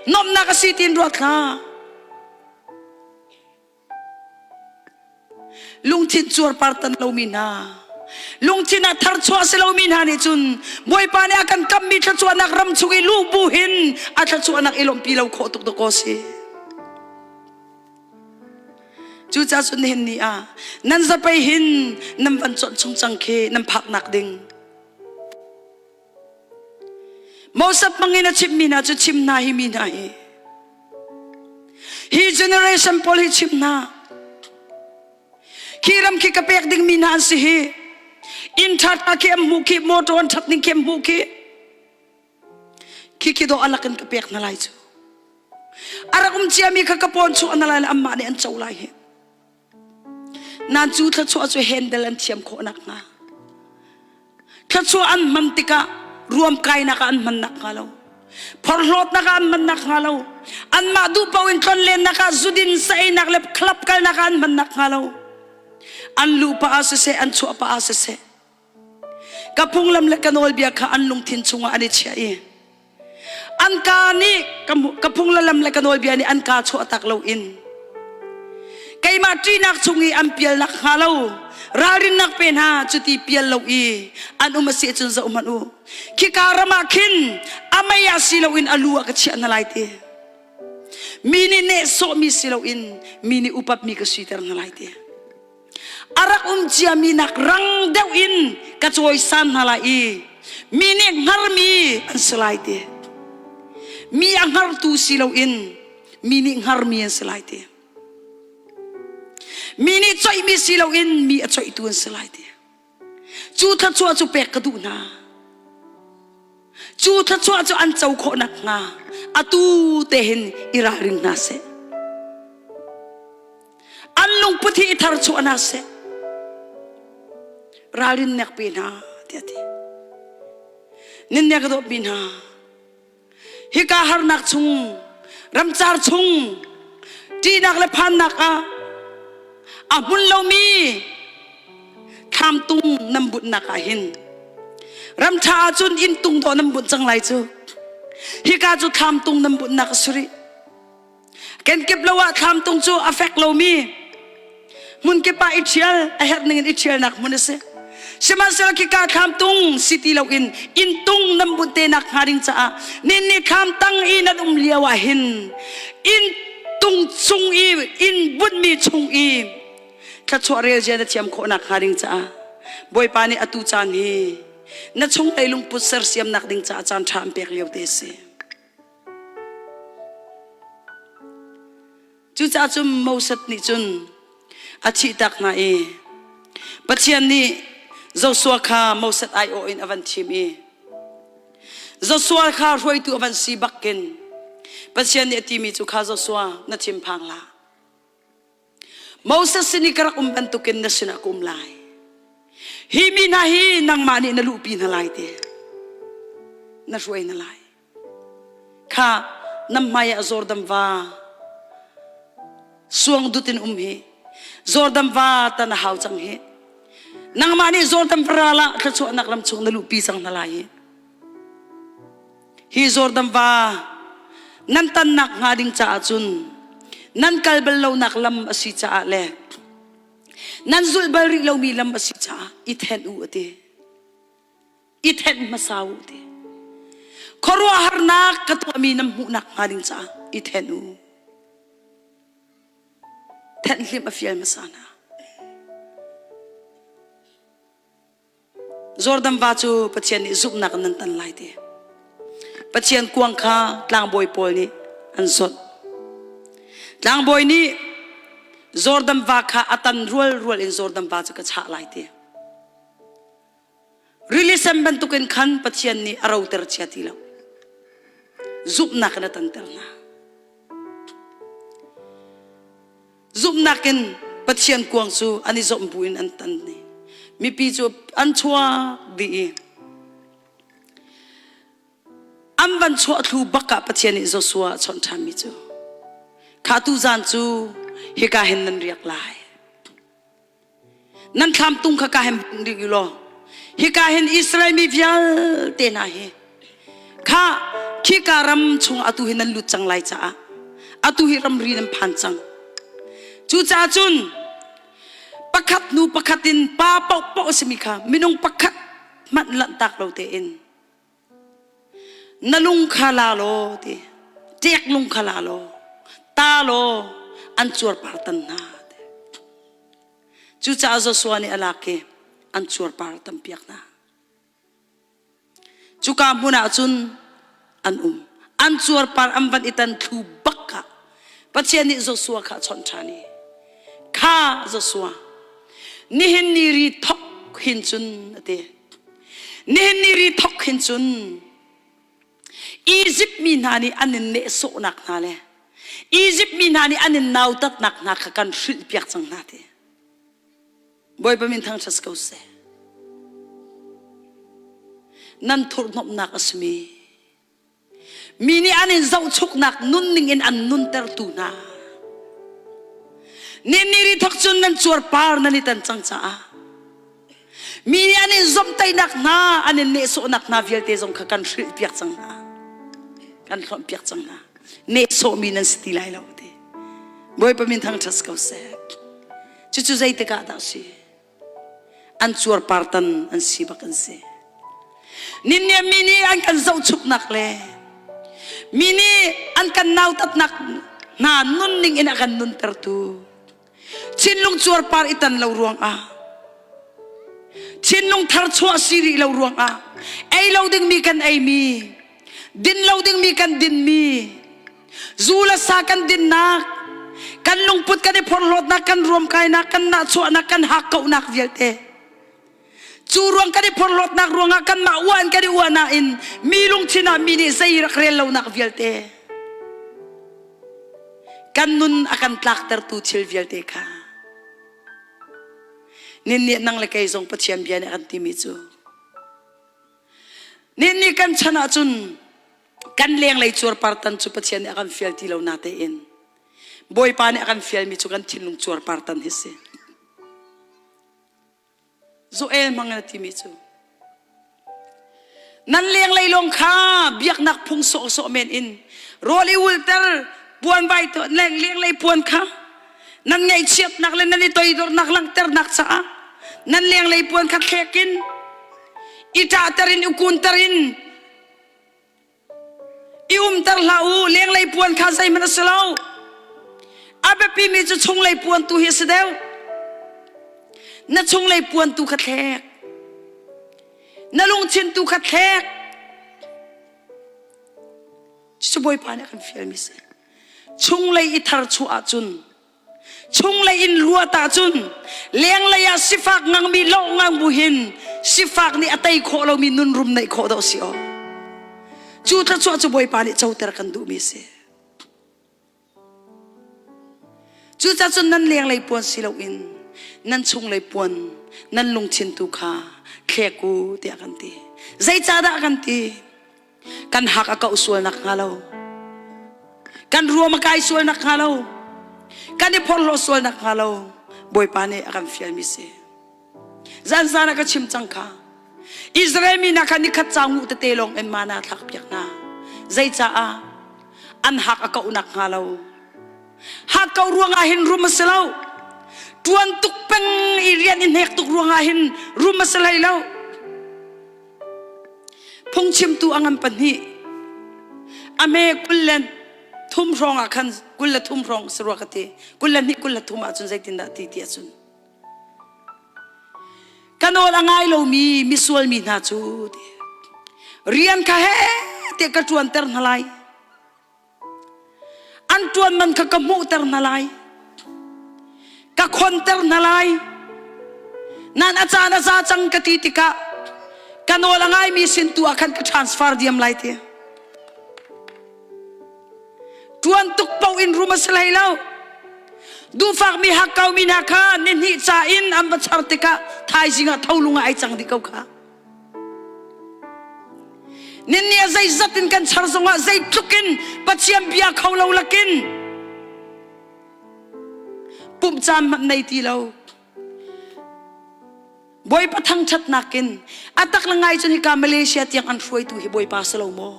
nuamhnak a si tiin ruat hlah. Lungthin cuarpar tan lomi hna lungthin ah tharchuah si lomi hna nih cun Bawipa nih a kan kammi thluachuahnak ram chung i luh bu hin a thluachuahnak i lawmhpi lo khawh tuk dakaw si. Cucaah cun nihin ni ah nan zapei hin nan van chawnh chung cang khi nan phaknak ding. Moses hmangin a chimmi hna cu chim hna hi mi hna hi. Hi generation pawl hi chim hna. Khi ram khi ka pek dingmi hna an si hi. Inn ṭha khi an hmuh khi, motor an ṭhat ning khi an hmuh khi. Khi khi dawh alak in ka pek hna lai cu. A rak um ciami kha ka pawn chuah hna lai le anmah nih an co lai hi. Nan cu thluachuah cu handle an thiam khawh nakhnga. Thluachuah an hman tikah ruamkainak ah an hman nakhnga lo. Phorhlawtnak ah an hman nakhnga lo. Anmah duh paoh in tlonlennak ah zudin saeinak le club kalnak ah an hman nakhnga lo. An luh pah ah siseh, an chuah pah ah siseh. Ka phunglam le ka nawlbia kha an lungthin chungah an i chiah i an kaa nih ka phunglam le ka nawlbia nih an kaa chuahtak loin keimah ṭihnak chung i an pialnak hnga lo ralrinnak pe hna cuti pial lo i an um a si ahcun zoh hmanh u khika ram ah khin a mei ah si loin a lu ah ka chiah hna lai ti mi nih nehsawhmi si loin mi nih upatmi ka siter hna lai ti. A rak um ciami nak rang deuh in ka cawisan hna lai i mi nih hngarmi an si lai ti. Mi a hngartu si loin mi nih hngarmi an si lai ti. Mi nih coihmi si loin mi a coihtu an si lai ti. Cu thluachuah cu pek ka duh hna. Cu thluachuah cu an co khawh nakhnga atu te hin i ralring hna seh. An lungput hi i tharchuah hna seh. Ralrin nek pe hna tiah a ti. Nan nek ka dawtmi hna. Hika harnak chung, ramcar chung, ṭihnak le phannak ah a hmun lomi thlamtung nan bunhnak ah hin ramṭha ahcun inn tung dawh nan bunh cang lai cu. Hika cu thlamtung nan bunhnak a si rih. Kenkip lo ah thlamtung cu a fek lomi hmunkip ah i ṭhial a herh ning in i ṭhialnak hmun a si. Sihmanhsehlaw khika thlamtung si ti loin inntung nan bunh te nak hnga ding caah nin nih thlam tang i nan um lio ah hin inntung chung i inn bunhmi chung i thluachuah rel zia na thiam khawh nak hnga ding caah Bawipa nih atu caan hi na chunglei lungput sersiamnak ding caah caan ṭha an pek lio te a si. Cucaah cun Moses nih cun a thihtak hna i Pathian nih Joshua kha Moses aiawh in a van thim i Joshua kha hruaitu a van si bakin Pathian nih a timi cu kha Joshua na thinphang hlah. Moses sin i ka rak um bantukin na sinah ka um lai. Hi mi hna hi nangmah nih na luhpi hna lai ti. Na hruai hna lai. Kha nan hmai ah Jordan va suang dut in um hi. Jordan va tan a hau cang hi. Nangmah nih Jordan va ral ah thluachuahnak lam chung na luhpi cang hna lai hi. Hi Jordan va nan tannak hnga ding caah cun nan kal bal lonak lam a si caah le nan zulh bal rih lomi lam a si caah i thenh u a ti. I thenh hmasa u ti. Khuaruahharnak ka tuahmi nan hmuhnak hnga ding caah i thenh u. Thenhhlimh a fial hmasa hna. Jordan va cu Pathian nih zumhnak in nan tan lai ti. Pathian kuang kha tlangbawi pawl nih an zawnh. Tlangbawi nih Jordan va kha a tan rual rual in Jordan va cu ka chah lai ti. Rili sen bantukin khan Pathian nih a roter chia ti lo. Zumhnak in a tanter hna. Zumhnak in Pathian kuang cu an i zawmh bu in an tan ni. Mipi cu an chuak dih i an van chuah thlu bak ah Pathian nih Joshua a chawnh ṭhanmi cu kha tu zan cu hika hin nan riak lai. Nan thlam tung kha ka hin rih u law hika hin Israel mi vialte hna hi kha khika ram chung atu hi nan lut cang lai caah atu hi ramri nan phan cang. Cucaah cun pakhat hnu pakhat in pa paohpaoh a simi kha minung pakhat hmanh lanhtak lo tein Na lung kha la law ti ṭek lung kha la law ta law an cuarpar tan hna ti. Cucaah Joshua nih a lak i an cuarpar tampiak hna. Cuka hmun ah cun an um. An cuarpar an van i tan thlu bak ah Pathian nih Joshua kha a chawnh ṭhan i kha Joshua nihin ni ri thok hin cun a ti. Nihin ni ri thok hin cun Izipt mi hna nih an in nehsawhnak hna le Izipt mi hna nih an in nautatnak hna kha kan hrilhpiak cang hna ti. Bawipa min thangṭhat ko seh. Nan thurhhnawmhnak a simi Mi nih an in zohchuknak nunning in an nuntertu hna. Ni ri thok cun nan cuarpar nan i tan cang caah mi nih an in zomhtaihnak hna an in nehsawhnak hna vialte zong kha kan hrilhpiak cang hna. Kan hlonhpiak cang hna. Nehsawhmi nan si ti lai lo ti. Bawipa min thangṭhat ko seh. Cucu zeitik ah dah si? An cuarpartan an si bak an si. Ninniam mi nih an kan zohchuknak le mi nih an kan nautatnak hna nunning in a kan nuntertu. Thinlung cuarpar i tan lo ruangah thinlung tharchuah si rih lo ruangah ei lo dingmi kan eimi din lo dingmi kan dinmi zu le sa kan dinnak kan lungput kan i phorhlawtnak kan ruamkainak kan nahchuahnak kan hakkauhnak vialte cu ruang kan i phorhlawtnak ruangah kanmah uan kan i uah nain mi lungthin ah mi nih zei rak rel lonak vialte kan nun a kan tlaktertu thil vialte kha nin nih nang le kei zong Pathian bia nih a kan timi cu nin nih kan chan ahcun kan lenglei cuarpartan cu Pathian nih a kan fial ti lo na tein Bawipa nih a kan fialmi cu kan thinlung cuarpartan hi si. Joel hmang na timi cu nan lenglei lawng kha biaknak phung sawhsawh men in rawl i ulter puan vai lenglei puan kha nan ngaihchiatnak le nan i toidornak langhternak caah nan lenglei puan kha thlek in i ṭahter in i kunter in I umter hlah u, lenglei puan kha zeihmanh a si lo. A biapimi cu chunglei puan tu hi a si deuh. Na chunglei puan tu kha thlek. Na lungthin tu kha thlek. Cucu Bawipa nih a kan fialmi si. Chunglei i thar chuah ahcun Chunglei in luat ahcun lenglei ah sifak ngangmi loh ngang bu hin sifak nih a tei khawh lomi nun rum neih khawh dawh si aw. Cu thluachuah cu Bawipa nih coter kan duhmi a si. Cucaah cun nan lenglei puan si loin nan chunglei puan nan lungthin tu kha thlek u tiah kan ti. Zeicahdah kan ti? Kan hak a kauh sual nak hnga lo. Kan ruam a kai sual nak hnga lo. Kan i phorhlaw sual nak hnga lo. Bawipa nih a kan fialmi si. Zan zan ah ka chim cang kha. Israel mi hna kha nikhat ca ngu tete lawng in mana thlak piak hna. Zeicaah an hak a kauh nak hnga lo. Hak kau ruangah hin rum a si lo. Tuan tuk peng i rian i hnek tuk ruangah hin rum a si hlei lo. Phungchimtu a ngan pahnih a hme 23 hrawng ah khan 23 hrawng si rua ka ti 22 23 ahcun zeitindah ti ti ahcun ka nawl a ngai lomi misual mi hna cu ti rian kha he te ka ṭuanter hna lai An ṭuan man kha ka hmuhter hna lai. Ka khonter hna lai. Nan a caan a za cang ka ti tikah ka nawl a ngaimi sin tu ah khan ka transfer diam lai ti. Ṭuan tuk paoh in rum a si hlei lo. Duhfakmi hakkaumi hna kha nihnih ca in an va char tikah thaizing ah tholung ah ai cang dih ko kha. Ninni a zeizat in kan char zongah zeitluk in Pathian bia kho lo lakin pumh caan hmanh nei ti lo. Bawipa thangṭhatnak in a tak le ngai cun hika Malaysia tiang an hruaitu hi Bawipa si lo maw?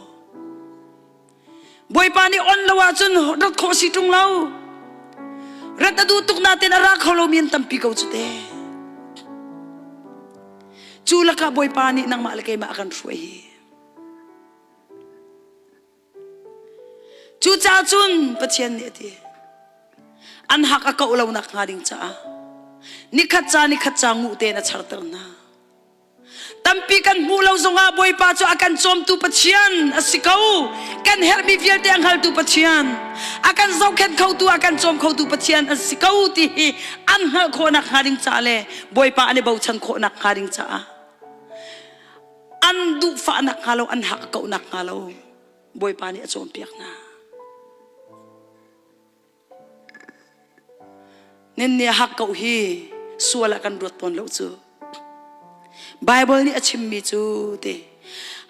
Bawipa nih on lo ahcun rat khawh si ṭung lo. Rat a duh tuk nain a ra kho lomi an tampi ko cu te. Cu lakah Bawipa nih nangmah le keimah a kan hruai hi. Cucaah cun Pathian nih a ti. An hak a kauh lo nak hnga ding caah nikhat ca nikhat ca nguh tein a charter hna. Tampi kan hmuh lo zongah Bawipa cu a kan cawmtu Pathian a si ko. Kan herhmi vialte a hngaltu Pathian, a kan zohkhenh khotu, a kan cawm khotu Pathian a si ko ti hi an hngalh khawhnak hnga ding caah le Bawipa an i bochan khawhnak hnga ding caah an duhfahnak hnga lo, an hak kauhnak hnga lo Bawipa nih a cawnpiak hna. Nin nih a hak ko hi sual ah kan ruat tawn lo cu. Bible nih a chimmi cu ti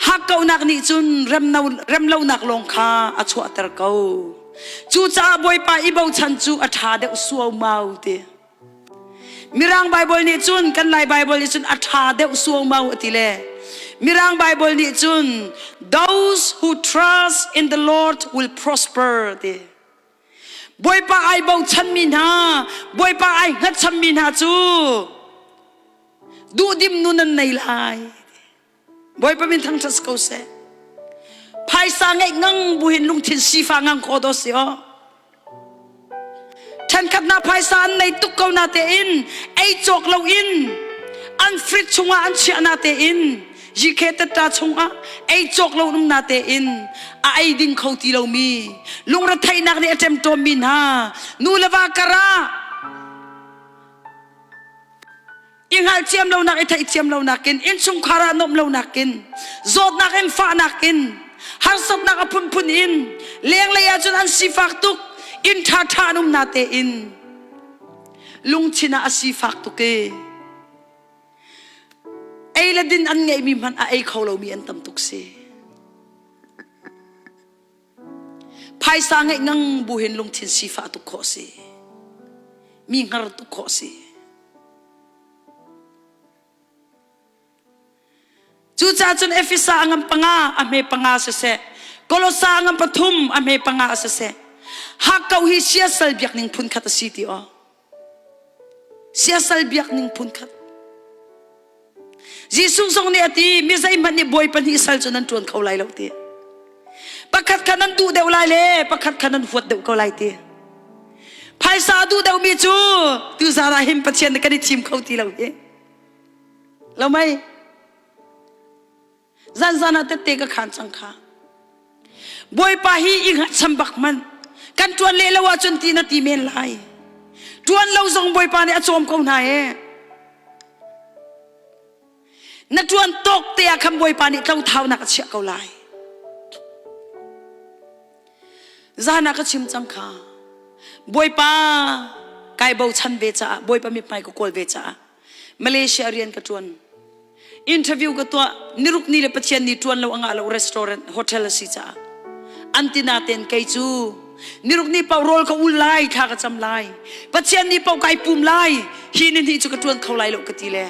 hakkauhnak nih cun remlonak lawng kha a chuahter ko. Cucaah Bawipa i bochan cu a ṭha deuh suaumau ti. Mirang Bible nih cun kan Lai Bible nih cun a ṭha deuh suaumau a ti le Mirang Bible nih cun those who trust in the Lord will prosper ti. Bawipa ai bochanmi hna, Bawipa ai hngatchanmi hna cu duhdim nun an nei lai. Bawipa min thangṭhat si ko seh. Phaisa ngeih ngang buhin lungthin sifa ngang khawh do si aw. Ṭhenkhat hna phaisa an nei tuk ko na tein ei cawk loin an fridge chungah an chiah na tein GK tatta chungah ei cawk lo um na tein a ei ding kho ti lomi lungretheihnak nih a ṭemṭawmmi hna nu le va karah i hngalhthiam lonak i theihthiam lonak in innchungkhar ah nuamh lonak in zawtnak in fahnak in harsatnak a phunphun in lenglei ahcun an sifak tuk inn ṭhaṭha an um na tein lungthin ah a sifak tuk i ei le din an ngeihmi hmanh a ei kho lomi an tam tuk si. Phaisa ngeih ngang bu hin lungthin sifah tuk khawh si. Mi hngar tuk khawh si. Cucaah cun Efesa a ngam panga a hme panga siseh, Kolosa a ngam pathum a hme panga siseh, hakkauh hi siasal biakning phun khat a si ti aw. Siasal biakning phun khat. Jesuh zong nih a ti, mi zeihmanh nih bawi pahnih sal cu nan ṭuan kho lai lo ti. Pakhat kha nan duh deuh lai le pakhat kha nan huat deuh ko lai ti. Phaisa a duh deuhmi cu tuzaan ah hin Pathian nih kan i thim kho ti lo hi. Lo mei? Zanzan ah tette ka khaan cang kha. Bawipa hi i hngatcham bak man. Kan ṭuan leh lo ahcun ti na ti men lai. Ṭuan lo zong Bawipa nih a cawm ko hna ee. Na ṭuan tawk te ah khan Bawipa nih tlothaunak a chiah ko lai. Zan ah ka chim cang kha. Bawipa kai bochan ve caah Bawipa mithmai ka kawl ve caah Malaysia rian ka ṭuan. Interview ka tuah niruk ni le Pathian ni ṭuan lo a ngah lo restaurant hotel a si caah an ti natein kei cu niruk ni paoh rawl ka ul lai thla ka cam lai Pathian ni paoh kai pum lai hi ni hnih cu ka ṭuan kho lai lo ka ti le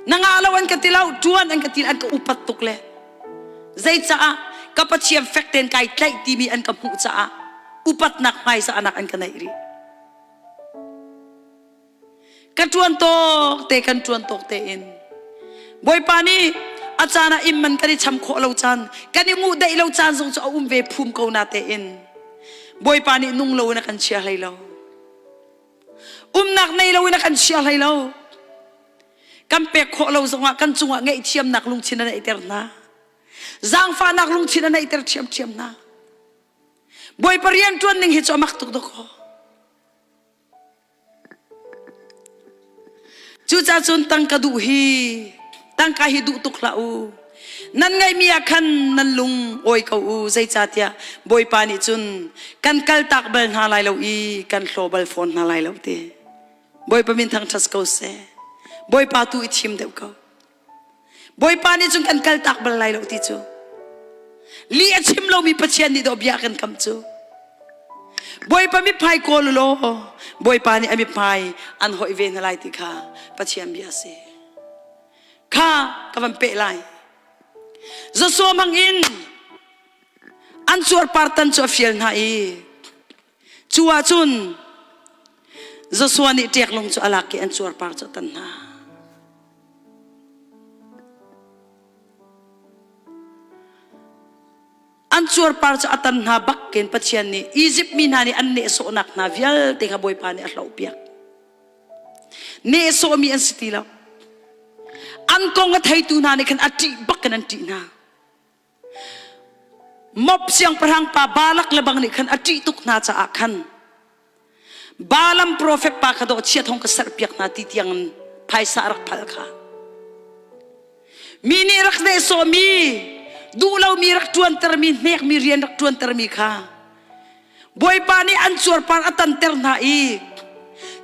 na ngah lo an ka ti lo ṭuan an ka ti an ka upat tuk le zeicaah ka Pathian fek tein kai tlaih timi an ka hmuh caah upatnak hmaizahnak an ka neih rih Ka ṭuan tawk te kan ṭuan tawk tein Bawipa nih a caan ah inn man kan i cham khawh lo caan kan i nguh daih lo caan zong cu a um ve phum ko na tein Bawipa nih nung lo in a kan chia hlei lo umnak nei lo in a kan chia hlei lo kan pek khawh lo zongah kan cungah ngaihthiamnak lungthin a neihter hna zaangfahnak lungthin a neihter ṭhiamṭhiam hna Bawipa rian ṭuan ning hi cu a mak tuk dawkaw Cucaah cun tangka duh hi tangka hi duh tuk hlah u. Nan ngeihmi ah khan nan lung awi ko u. Zeicahtiah Bawipa nih cun kan kaltak bal hna lai lo i kan hlaw bal fawn hna lai lo ti. Bawipa min thangṭhat ko seh. Bawipa tu i thim deuh ko. Bawipa nih cun kan kaltak bal lai lo ti cu. Lih a chim lomi Pathian nih dawh bia kan kam cu. Bawipa mithmai kawl u law Bawipa nih a mithmai an hoih ve hna lai ti kha Pathian bia a si. Kha ka van peh lai. Joshua hmang in an cuarpar tan cu a fial hna i cu ahcun Joshua nih ṭeklung cu a lak i an cuarpar cu a tan hna. An cuarpar cu a tan hna bakin Pathian nih Izipt mi hna nih an nehsawhnak hna vialte kha Bawipa nih a hlohpiak. Nehsawhmi an si ti lo. An kong a theitu hna nih khan a ṭih bakin an ṭih hna. Moab siangpahrang pa Balak le bang nih khan a ṭih tuk hna caah khan Balaam profet pa kha dawh chiat hong ka serhpiak hna ti tiang in phaisa a rak phal kha. Mi nih rak nehsawhmi, duh lomi rak ṭuantermi, hnekmi rian rak ṭuantermi kha Bawipa nih an cuarpar a tanter hna i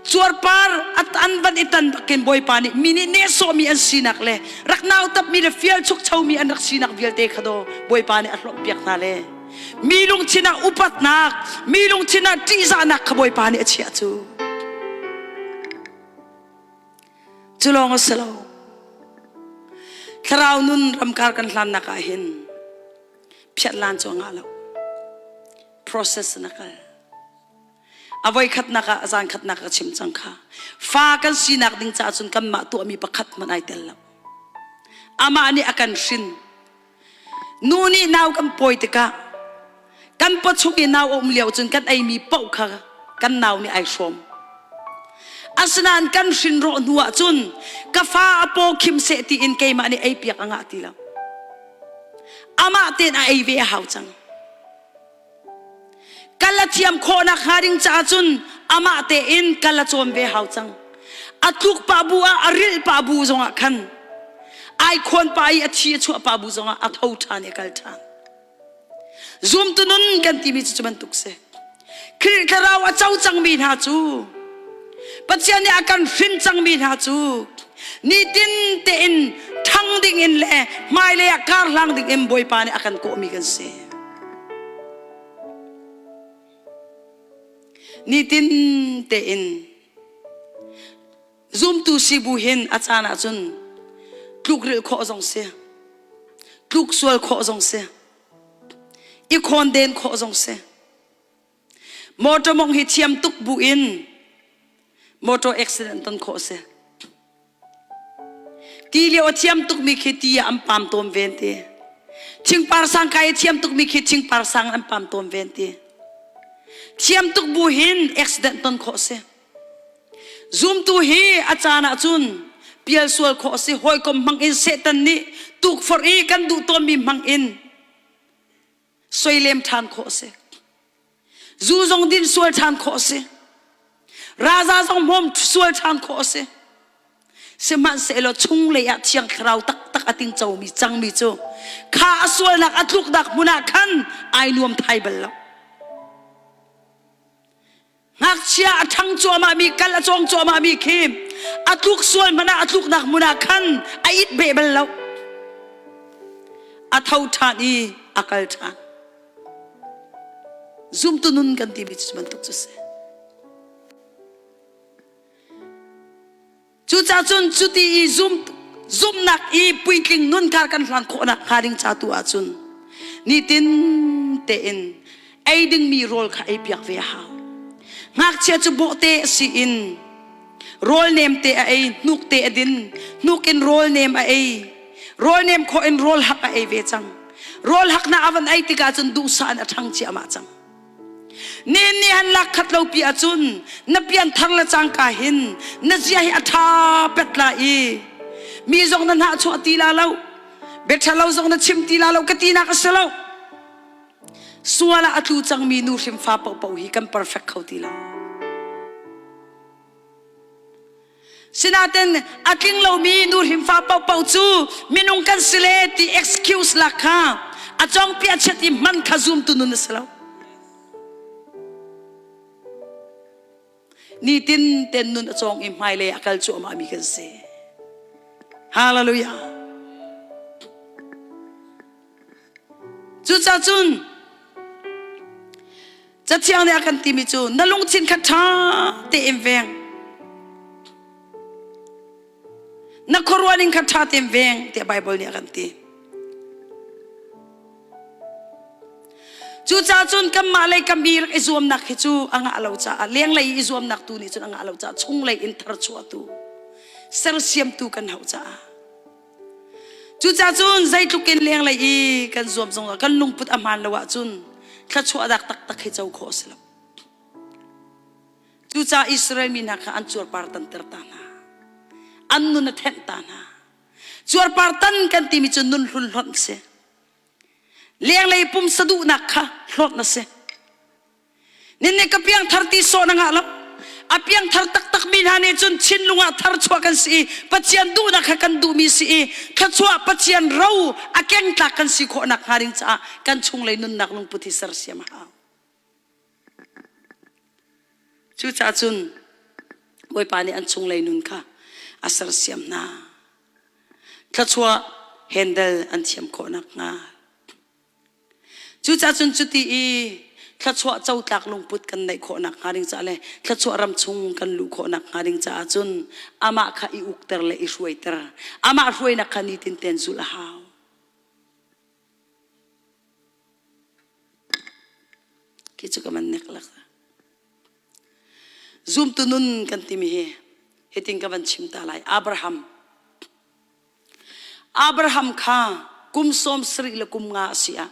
cuarpar an van i tan bakin Bawipa nih mi nih nehsawhmi an sinak le rak nautapmi le fial chukchomi an rak sinak vialte kha daw Bawipa nih a hlawhpiak hna le mi lungthin ah upatnak mi lungthin ah ṭihzahnak kha Bawipa nih a chiah cu cu lawng a si lo thlarau nun ramkar kan hlannak ah hin phiat lan cu a ngah lo process na kal a voi khatnak ah zan khatnak ka chim cang kha fa kan sinak ding caah cun kanmah tuahmi pakhat hmanh ai tel lo amah nih a kan hrin nu nih nau kan pawi tikah kan pawchung i nau a um lio cun kan eimi paoh kha kan nau nih ai hrawm. Asinain kan hrin rawh hnu ah cun ka fa a paw khim seh tiin keimah nih ei piak a ngah ti lo. Amah tein a ei ve a hau cang. Kal a thiam khawhnak hnga ding caah cun amah tein kal a cawn ve hau cang. A tluk pah bu ah a rilh pah bu zongah khan ai khawn pah i a thi a chuah pah bu zongah a tho ṭhan i a kal ṭhan. Zumtu nun kan timi cu cu bantuk si. Khrih thlarau a co cangmi hna cu Pathian nih a kan hrin cangmi hna cu nitin tein ṭhang dingin le hmailei ah kar hlang dingin Bawipa nih a kan kawhmi kan si. Nitin tein Zumtu si bu hin a caan ahcun tlukrilh khawh zong si, tluk sual khawh zong si, i khawnden khawh zong si. Motor mong hi thiam tuk bu in motor accident ton khawh si. Ti lio a thiam tukmi khi ti ah an pam tawn ven ti. Thingpar sang kai a thiam tukmi khi thingpar sang an pam tawn ven ti. Thiam tuk bu hin accident ton khawh si. Zumtu hi a caan ahcun pial sual khawh a si. Hawikom hmang in Satan nih tukforh i kan duh tawnmi hmang in soilem ṭhan khawh a si. Zu zong din sual ṭhan khawh a si. Raza zong hmawm sual ṭhan khawh a si. Sihmanhsehlaw chunglei ah Thiang Thlarau taktak a tingcomi cangmi cu kha a sualnak a tluknak hmun ah khan ai nuam thai bal lo. Ngakchia a ṭhang cuahmahmi kal a cawng cuahmahmi khi a tluk sual hmanh ah a tluknak hmun ah khan a it beh bal lo. A tho ṭhan i a kal ṭhan. Zumtu nun kan timi cu bantuk cu si. Cucaah cun cuti i zum, zumhnak i puitling nun kha kan hlan khawhnak hnga ding ca tu ahcun nitin tein ei dingmi rawl kha ei piak ve a hau. Ngakchia cu bawhte a si in rawl nem te a ei, hnuk te a din, hnuk in rawl nem a ei, rawl nem khawh in rawl hak a ei ve cang. Rawl hak na a van ei tikah cun duhsah in a ṭhang ciahmah cang. Nen nih han lak khat lo pi ahcun na pian thar le cangka hin na zia hi a ṭha pet la i mi zong na hnah chuah ti la lo bia ṭha lo zong na chim ti la lo ka tinak a si lo sual ah a tlu cangmi nu hrim fa paohpaoh hi kan perfect kho ti lo Sinain a tling lomi nu hrimfa paohpaoh cu minung kan si le ti excuse lak kha a cawngpiah chiat i hman kha zumtu nun a si lo. Nitin ten nun a cawng i hmailei a kal cuahmah mi kan si. Hallelujah. Cucaah cun Cathiang nih a kan timi cu na lungthin kha ṭha tein veng. Na khuaruah ning kha ṭha tein veng tiah Baibal nih a kan ti. Cucaah cun kanmah lei kam i rak i zuamnak hi cu a ngah lo caah lenglei i zuamnak tu nih cun a ngah lo caah chunglei in tharchuahtu sersiamtu kan hauh caah Cucaah cun zeitluk in lenglei i kan zuam zongah kan lungput a hmaan lo ahcun thluachuah dak taktak hi co khawh a si lo. Cucaah Israel mi hna kha an cuarpar tanter ta hna. An nun a thenh ta hna. Cuarpar tan kan timi cu nun hlun hlonh a si. Lenglei pumsa duhnak kha hlawt na si. Ninni ka piangthar ti sawh na ngah lo. A piangthar taktak mi hna nih cun thinlung ah tharchuah kan si i Pathian duhnak kha kan duhmi si i thluachuah Pathian ro a kengtlak kan si khawh nak hnga ding caah kan chunglei nunnak lungput hi sersiam a hau. Cucaah cun Bawipa nih an chunglei nun kha a sersiam hna. Thluachuah handle an thiam khawh nakhnga. Cucaah cun cuti i thluachuah cotlak lungput kan neih khawh nakhnga ding caah le thluachuah ram chung kan luh khawh nakhnga ding caah cun amah kha i ukter le i hruaiter amah hruainak kha nitin ten zulh a hau. Khi cu ka man nek lak. Zumtu nun kan timi hi hitin ka van chim ta lai. Abraham Abraham kha kum 70 le kum nga a si ah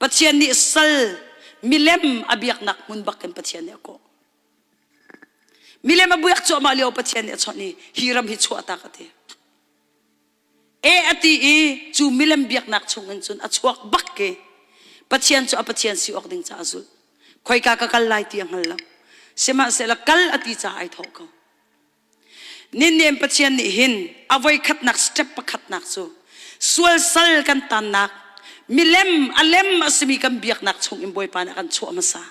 Pathian nih sal milem a biaknak hmun bak in Pathian nih a kawh. Milem a buak cuahmah lio Pathian nih a chawnh i hi ram hi chuahtak a ti. E a ti i cu milem biaknak chung in cun a chuak bak ke. Pathian cu a Pathian si awk ding caah a zulh. Khoika ka kal lai ti a hngal lo. Sihmanhsehlaw kal a ti caah ai thawh ko. Ninnem Pathian nih hin a voikhatnak step pakhatnak cu sual sal kan tannak milem a lem a simi kan biaknak chung in Bawipa nih a kan chuah hmasa.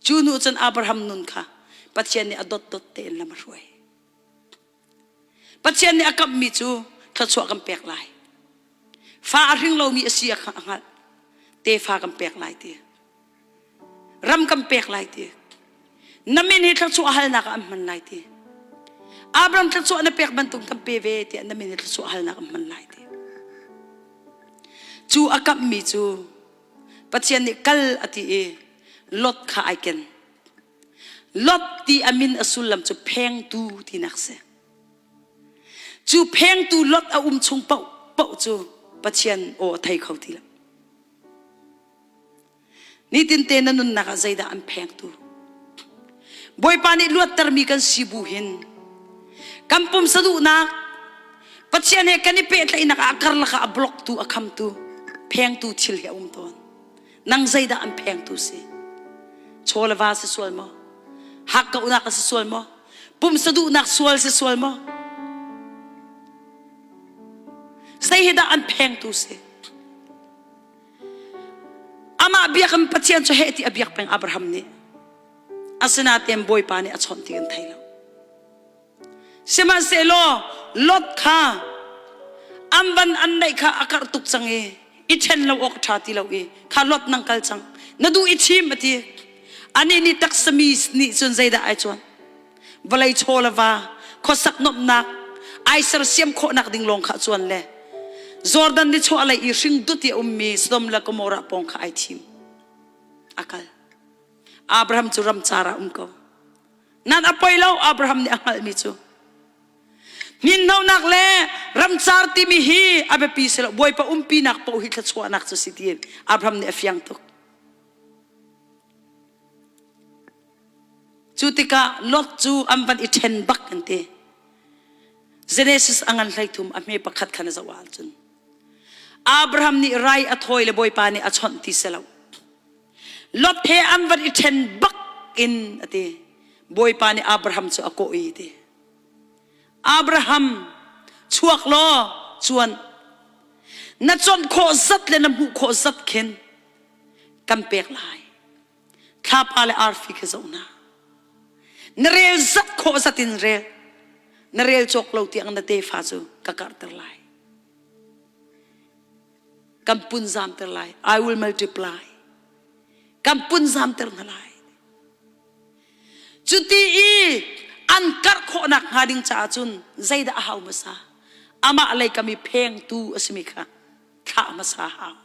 Cu hnu cun Abraham nun kha Pathian nih a dotdot tein lam a hruai. Pathian nih a kamhmi cu thluachuah kan pek lai. Fa a hring lomi a si a hngalh. Tefa kan pek lai ti. Ram kan pek lai ti. Na min hi thluachuah halnak ah an hman lai ti. Abraham thluachuah na pek bantuk kan pe ve tiah na min hi thluachuah halnak an hman lai ti. Cu a kamhmi cu Pathian nih kal a ti i Lot kha ai ken. Lot ti a min a sullam cu phengtu tinak si. Cu phengtu Lot a um chung paoh paoh cu Pathian aw a thei kho ti lo. Nitinte na nunnak ah zeidah an phengtu? Bawipa nih luattermi kan si bu hin kan pumsa duhnak Pathian he kan i pehtlaihnak ah a karlak ah a blocktu a khamtu phengtu thil hi a um tawn. Nang zeidah an phengtu si? Chaw le va si sual maw? Hakkauhnak a si sual maw? Pumsa duhnak sual si sual maw? Zei hi dah an phengtu si? Amah biakinn Pathian cu heh ti a biak peng Abraham nih. Asinain Bawipa nih a chawnh ti kan thei lo. Sihmanhsehlaw Lot kha an van an neih kha a karh tuk cang i i ṭhen lo awk a ṭha ti lo i kha Lot nang kal cang na duh i thim a ti. Anih nih taksami nih cun zeidah ai cuan? Vawlei chaw le va khuasak nuamhnak ai sersiam khawhnak ding lawng kha cuan le Jordan nichuah lei i hring dut i a ummi Sodom le Gomorrah pawng kha ai thim. A kal. Abraham cu ramcar ah um ko. Nan a poi lo Abraham nih a hngalhmi cu. Hninhnonak le ramcar timi hi a biapi si lo. Bawipa umpinak paoh hi thluachuahnak cu si tiin Abraham nih a fiang tuk. Cu tikah Lot cu an van i ṭhen bak an ti. Genesis a ngan 13 a hme pakhat khan a zoh ahcun Abraham nih rai a thawi le Bawipa nih a chawnh ti si lo. Lot he an van i ṭhen bak in a ti. Bawipa nih Abraham cu a kawh i ti. Abraham chuak law cuan na chawnh khawh zat le na hmuh khawh zat khin kan pek lai. Thlapa le arfi khi zoh hna. Na rel zat khawh zat in rel. Na rel cawk lo tiang na tefa cu ka karhter lai. Kan punzamter lai. I will multiply. Kan punzamter hna lai. Cuti i an karh khawhnak hnga ding caah cun zeidah a hau hmasa? Amah lei kam i phengtu a simi kha thlah hmasa hau.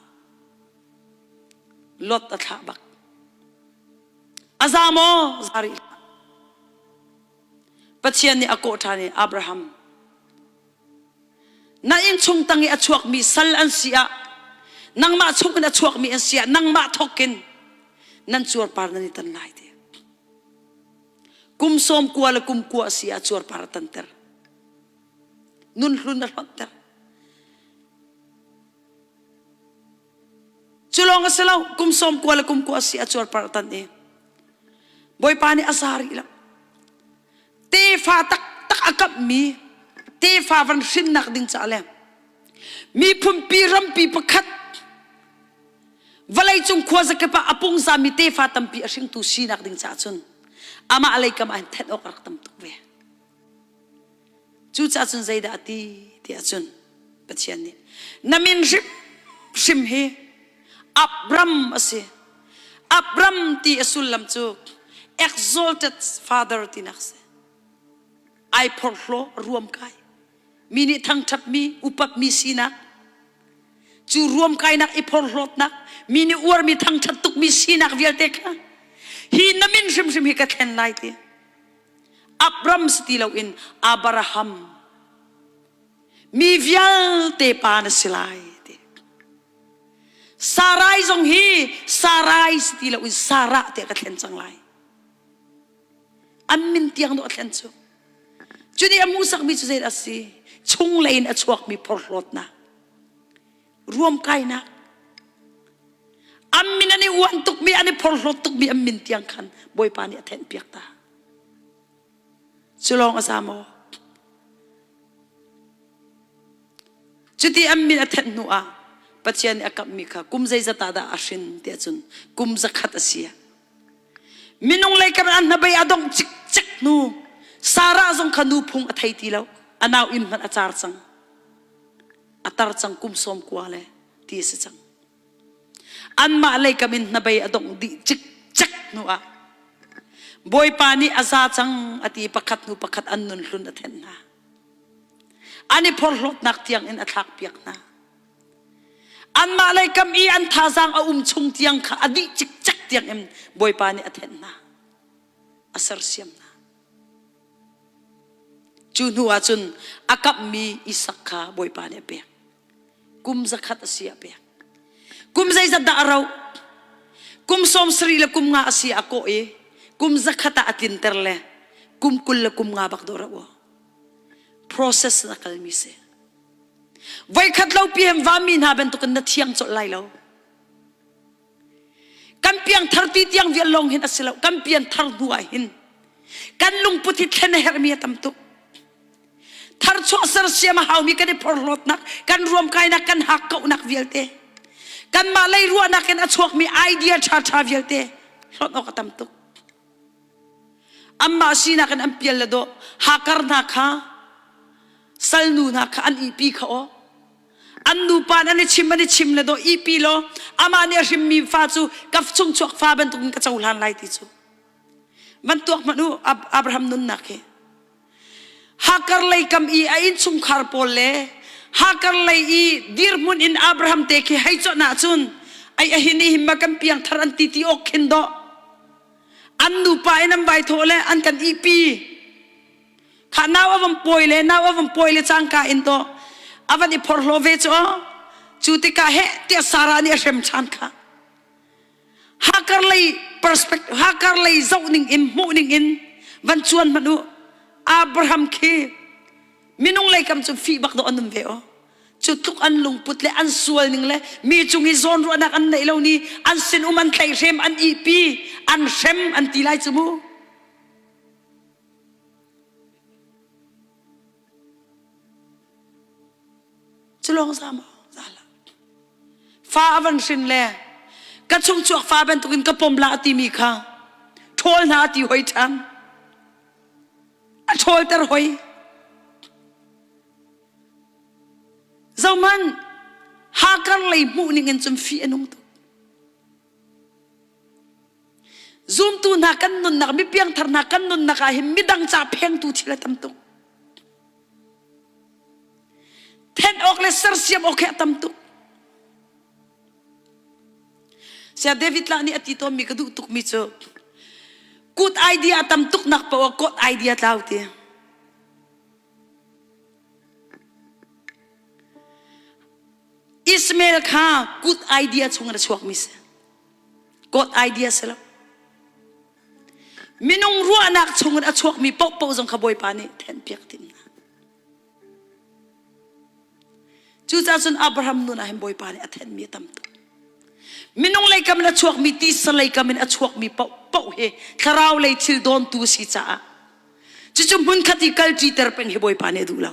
Lot a thlah bak. A za maw? Za rih hlah. Pathian nih a kawh ṭhan i Abraham, na innchung tang i a chuakmi sal an si ah, nangmah chungin a chuakmi an si ah, nangmah thawkin nan cuarpar nan i tan lai ti. Kum sawm kua le kum kua a si ah cuarpar a tanter. Nun hlun a hlonhter. Cu lawng a si lo, kum sawm kua le kum kua a si a cuarpar a tan i Bawipa nih a za rih lo. Tefa taktak a kamhmi tefa van hrinnak ding caah le miphunpi rampi pakhat vawleicung khuazakip ah a pungzami tefa tampi a hringtu sinak ding caah cun amah lei kam ah hin thenh awk a rak tam tuk ve. Cucaah cun zeidah a ti tiah cun Pathian nih na min hrimhrim hi Abram a si. Abram ti a sullam cu exalted father tinak a si. Ai phorhlaw ruamkai. Mi nih thangṭhatmi, upatmi sinak. Cu ruamkainak i phorhlawtnak, mi nih uarmi thangṭhat tukmi sinak vialte kha hi na min hrimhrim hi ka thlen lai ti. Abram si ti loin Abraham mi vialte pa na si lai ti. Sarai zong hi Sarai si ti loin Sarah tiah ka thlen cang lai. An min tiang dawh a thlen cu. Cu nih a hmuhsakmi cu zeidah a si? Chunglei in a chuakmi phorhlawtnak, ruamkainak, an min an i uan tukmi, an i phorhlawt tukmi an min tiang khan Bawipa nih a thenhpiak ta. Cu lawng a za maw? Cuti an min a thenh hnu ah Pathian nih a kamhmi kha kum zeizat ah dah a hrin tiah cun kum zakhat a si. Minung lei kam an hnabei a dongh cikcek hnu Sarah zong kha nu phung a thei ti lo. A nau inn hmanh a car cang. A tar cang kum sawm kua le ti a si cang. Anmah lei kam in hnabei a dongh dih cikcek hnu ah Bawipa nih a za cang a ti pakhat hnu pakhat an nun hlun a thenh hna. An i phorhlawtnak tiang in a thlakpiak hna. Anmah lei kam i an thazaang a um chung tiang kha a dih cikcek tiang in Bawipa nih a thenh hna. A sersiam hna. Cu hnu ah cun a kamhmi Isak kha Bawipa nih a pek. Kum zakhat a si a pek. Kum zeizat dah a rauh? Kum sawm sarih le kum nga a si a kawh i kum zakhat ah a tlinter le kum 20 le kum nga bak dawh rauh. Process na kalmi si. Voikhat lo PM vami hna bantukin na thiang colh lai lo. Kan piangthar ti tiang vial lawng hin a si lo. Kan pianthar hnu ah hin kan lungput hi thlen a herhmi a tam tuk. Tharchuah sersiam a haumi kan i phorhlawtnak, kan ruamkainak, kan hakkauhnak vialte, kanmah lei ruahnak in a chuakmi idea ṭhaṭha vialte hlawt awk a tam tuk. Anmah sinak in an pial le dawh hakar hna kha salnu hna kha an ihpi kha aw an nupa an i chim an i chim le dawh ihpi law amah nih a hrimmi fa cu ka chung chuak fa bantukin ka cohlan lai ti cu van tuak hmanh u Abraham nunnak hi Hakar lei kam i a innchungkhar pawl le Hakar lei i dirhmun in Abraham te khi hei chawnh ahcun ai a hin i himma kan piangthar an ti ti awk khin dawh an nupa in an vai thawh le an kan ihpi kha nau a van pawi le nau a van pawi le cangka in dawh a van i phorhlaw ve cu cu tikah heh tiah Sarah nih a hrem ṭhan kha Hakar lei perspective Hakar lei zoh ning in hmuh ning in van cuan hmanh u Abraham khi minung lei kam cu fih bak dawh an um ve aw cu tluk an lungput le an sual ning le mi cung i zawnruahnak an neih lo ni an sin um an tlaihhrem an ihpi an hrem an ti lai cu mu Cu lawng za maw? Za hlah. Fa a van hrin le ka chungchuak fa bantukin ka pom la a timi kha ṭhawl hna a ti hoi ṭhan. A ṭhawlter hoi. Zohmanh, Hakar lei hmuh ning in cun fih a nung tuk. Zumtu hna kan nunnak, mi piangthar hna kan nunnak ah hin midang ca phengtu thil a tam tuk. Then awk le sersiam awk he a tam tuk. Saya David lah nih a ti tawnmi ka duh tukmi cu good idea a tam tuk nak paoh ah God idea tlau ti. Ismail kha good idea chung in a chuakmi si. God idea si lo. Minung ruahnak chungin a chuakmi paohpaoh zong kha Bawipa nih thenhpiak tim hna. Cucaah cun Abraham nun ah hin Bawipa nih a thenmi a tam tuk. Minung lei kam in a chuakmi tisa lei kam in a chuakmi paohpaoh hi thlarau lei thil dawntu a si caah cucu hmunkhat i kalṭiter peng hi Bawipa nih a duh lo.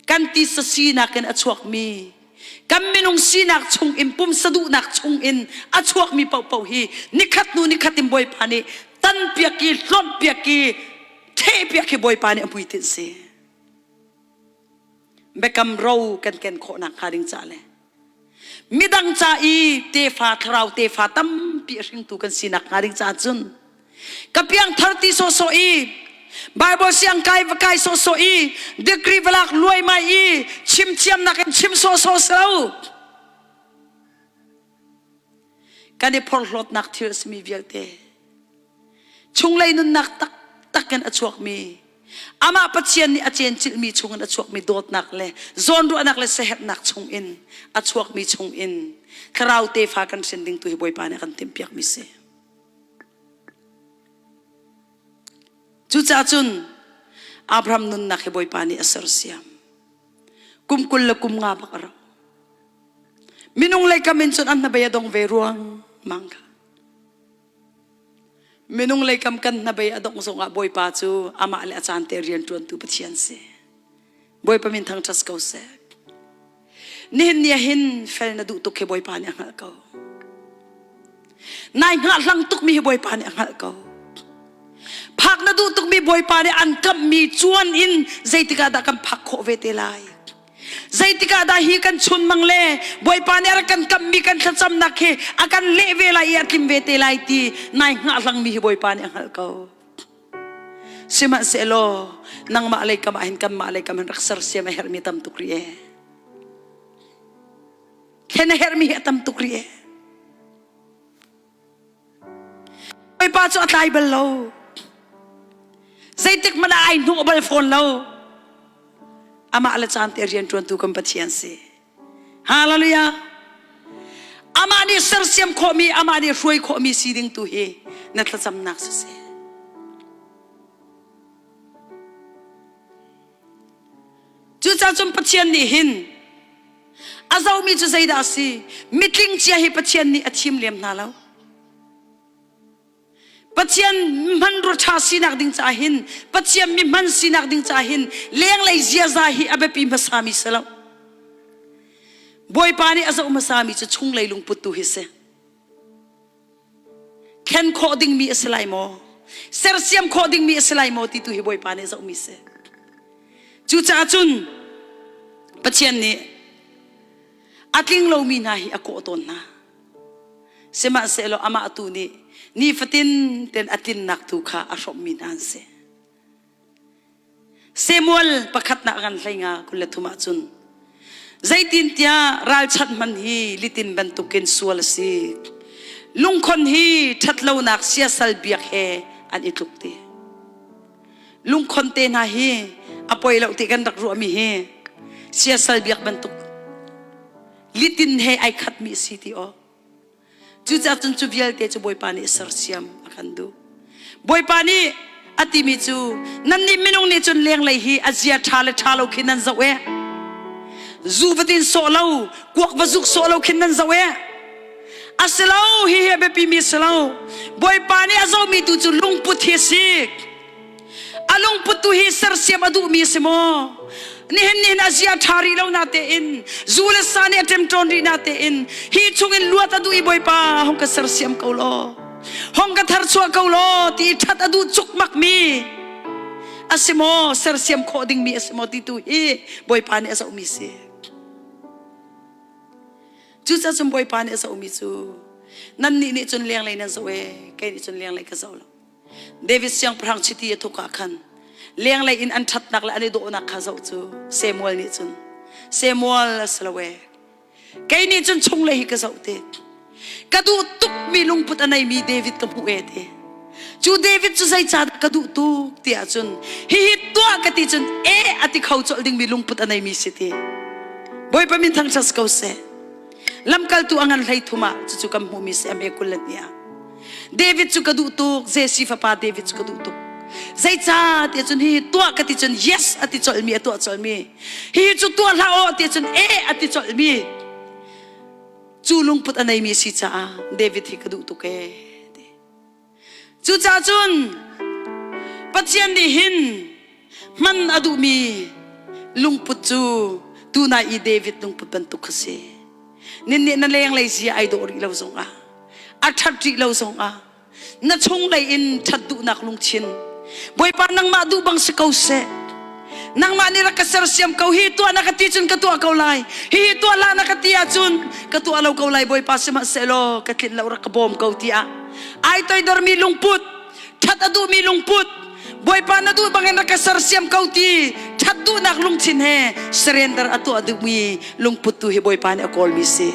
Kan tisa sinak in a chuakmi kan minung sinak chung in pumsa duhnak chung in a chuakmi paohpaoh hi nikhat hnu nikhat in Bawipa nih tanpiak i hlonhpiak i thehpiak hi Bawipa nih a hmuitinh si. Biakam ro kan ken khawhnak hnga ding ca le midang ca i tefa thlarau tefa tampi a hringtu kan sinak hnga ding caah cun ka piangthar ti sawhsawh i Bible siang kai va kai sawhsawh i degree va lak luaimai i chim thiamnak in chim sawhsawh si lo kan i phorhlawtnak thil a simi vialte chunglei nunnak taktak in a chuakmi amah Pathian nih a cencilhmi chungin a chuakmi dawtnak le zawnruahnak le siaherhnak chungin a chuakmi chungin thlarau tefa kan hrin ding tu hi Bawipa nih a kan timhpiakmi si. Cucaah cun Abraham nunnak hi Bawipa nih a sersiam. Kum 20 le kum nga bak a rau. Minung lei kam in cun an hnabei a dong ve ruang mang kha. Minung lei kam kan hnabei a dongh zongah Bawipa cu amah le a caan te rian ṭuantu Pathian si. Bawipa min thangṭhat ko seh. Nihin ni ah hin fel na duh tuk hi Bawipa nih a hngalh ko. Nai hngahhlang tukmi hi Bawipa nih a hngalh ko. Phak na duh tukmi Bawipa nih an kamhmi cuan in zeitik ah dah kan phak khawh ve te lai. Zeitik ah dah hi kan chunmang le Bawipa nih a rak kan kamhmi kan thlacamnak hi a kan leh ve lai i a tlim ve te lai ti nai hngahhlangmi hi Bawipa nih a hngalh ko. Sihmanhsehlaw nangmah lei kam ah hin kanmah lei kam hin rak sersiam a herhmi tam tuk rih ee. Thlen a herhmi hi a tam tuk rih ee. Bawipa cu a tlai bal lo. Zeitik hmanh ah ai hnuh bal fawn lo. Amah le caan te rian ṭuantu kan Pathian si. Hallelujah. Amah nih sersiam khawhmi, amah nih hruai khawhmi si ding tu hi na thlacamnak siseh. Cucaah cun Pathian nih hin a zohmi cu zeidah a si? Mitling cia hi Pathian nih a thim lem hna lo. Pathian hmanrua ṭha sinak ding caah hin Pathian mi hman sinak ding caah hin lenglei ziaza hi a biapi hmasami si lo. Bawipa nih a zoh hmasami cu chunglei lungput tu hi si. Thlen khawh dingmi a si lai maw? Sersiam khawh dingmi a si lai maw ti tu hi Bawipa nih a zohmi si. Cucaah cun Pathian nih a tling lomi hna hi a kawh tawn hna. Sihmanhsehlaw amah tu nih nifatin ten a tlinnak tu kha a hrawmhmi hna an si. Samuel pakhatnak ngan hlei nga 23 ah cun zeitintiah ralchanh hman hi litin bantukin sual a si. Lungkhon hi ṭhatlonak siasal biak he an i tluk ti. Lungkhon te hna hi a poi lo ti kan rak ruahmi hi siasal biak bantuk litin he ai khatmi a si ti aw. Cucaah cun cu vialte cu Bawipa nih sersiam a kan duh. Bawipa nih a timi cu nannih minung nih cun lenglei hi a zia ṭha le ṭha lo khi nan zoh e. Zu va din sawh lo, kuak va zuk sawh lo khin nan zoh e. A si lo, hihi a biapimi a si lo. Bawipa nih a zohmi tu cu lungput hi a si. A lungput tu hi sersiam a duhmi a si maw? Nihin nihin a zia ṭha rih lo na tein zu le sa nih a ṭemṭawn rih na tein hi chungin luat a duh i Bawipa hong ka sersiam ko law hong ka tharchuah ko law ti ṭhat a duh cukmak mi a si maw sersiam khawh dingmi a si maw ti tu hi Bawipa nih a zohmi si. Cucaah cun Bawipa nih a zohmi cu nannih nih cun lenglei nan zoh e kei nih cun lenglei ka zoh lo. David siangpahrang chiti a thuk ah khan lenglei in an ṭhatnak le an i dawhnak kha zoh cu Samuel nih cun Samuel a si lo ee kei nih cun chunglei hi ka zoh te ka duh tukmi lungput a neimi David ka hmuh ee ti cu David cu zeicah ka duh tuk ti ahcun hihi tuah ka ti cun e a ti kho colh dingmi lungput a neimi si ti Bawipa min thangṭhat ko seh Lamkaltu a ngan 13 ah cucu kan hmuhmi si a 22 ah. David cu ka duh tuk, Jesse fapa David cu ka duh tuk. Zeicah ti cun hihi tuah ka ti cun yes a ti colhmi a tuah colhmi. Hihi cu tuah hlah aw ti cun e a ti colhmi. Cu lungput a neimi si caah David hi ka duh tuk ee. Cucaah cun Pathian nih hin hman a duhmi lungput cu tunai i David lungput bantuk kha si. Nin nih na lenglei zia ai dawh rih lo zongah, a ṭhat rih lo zongah, na chunglei in ṭhat duhnak lungthin Bawipa nangmah duh bang si ko seh. Nangmah nih rak ka sersiam ko hi tuah na ka ti cun ka tuah ko lai. Hihi tuah hlah na ka ti ahcun ka tuah lo ko lai Bawipa sihmanhsehlaw ka tlinh lo rak ka bawm ko tiah ai toidormi lungput ṭhat a duhmi lungput Bawipa na duh bangin rak ka sersiam ko ti ṭhat duhnak lungthin he surrender a tuah duhmi lungput tu hi Bawipa nih a kawlmi si.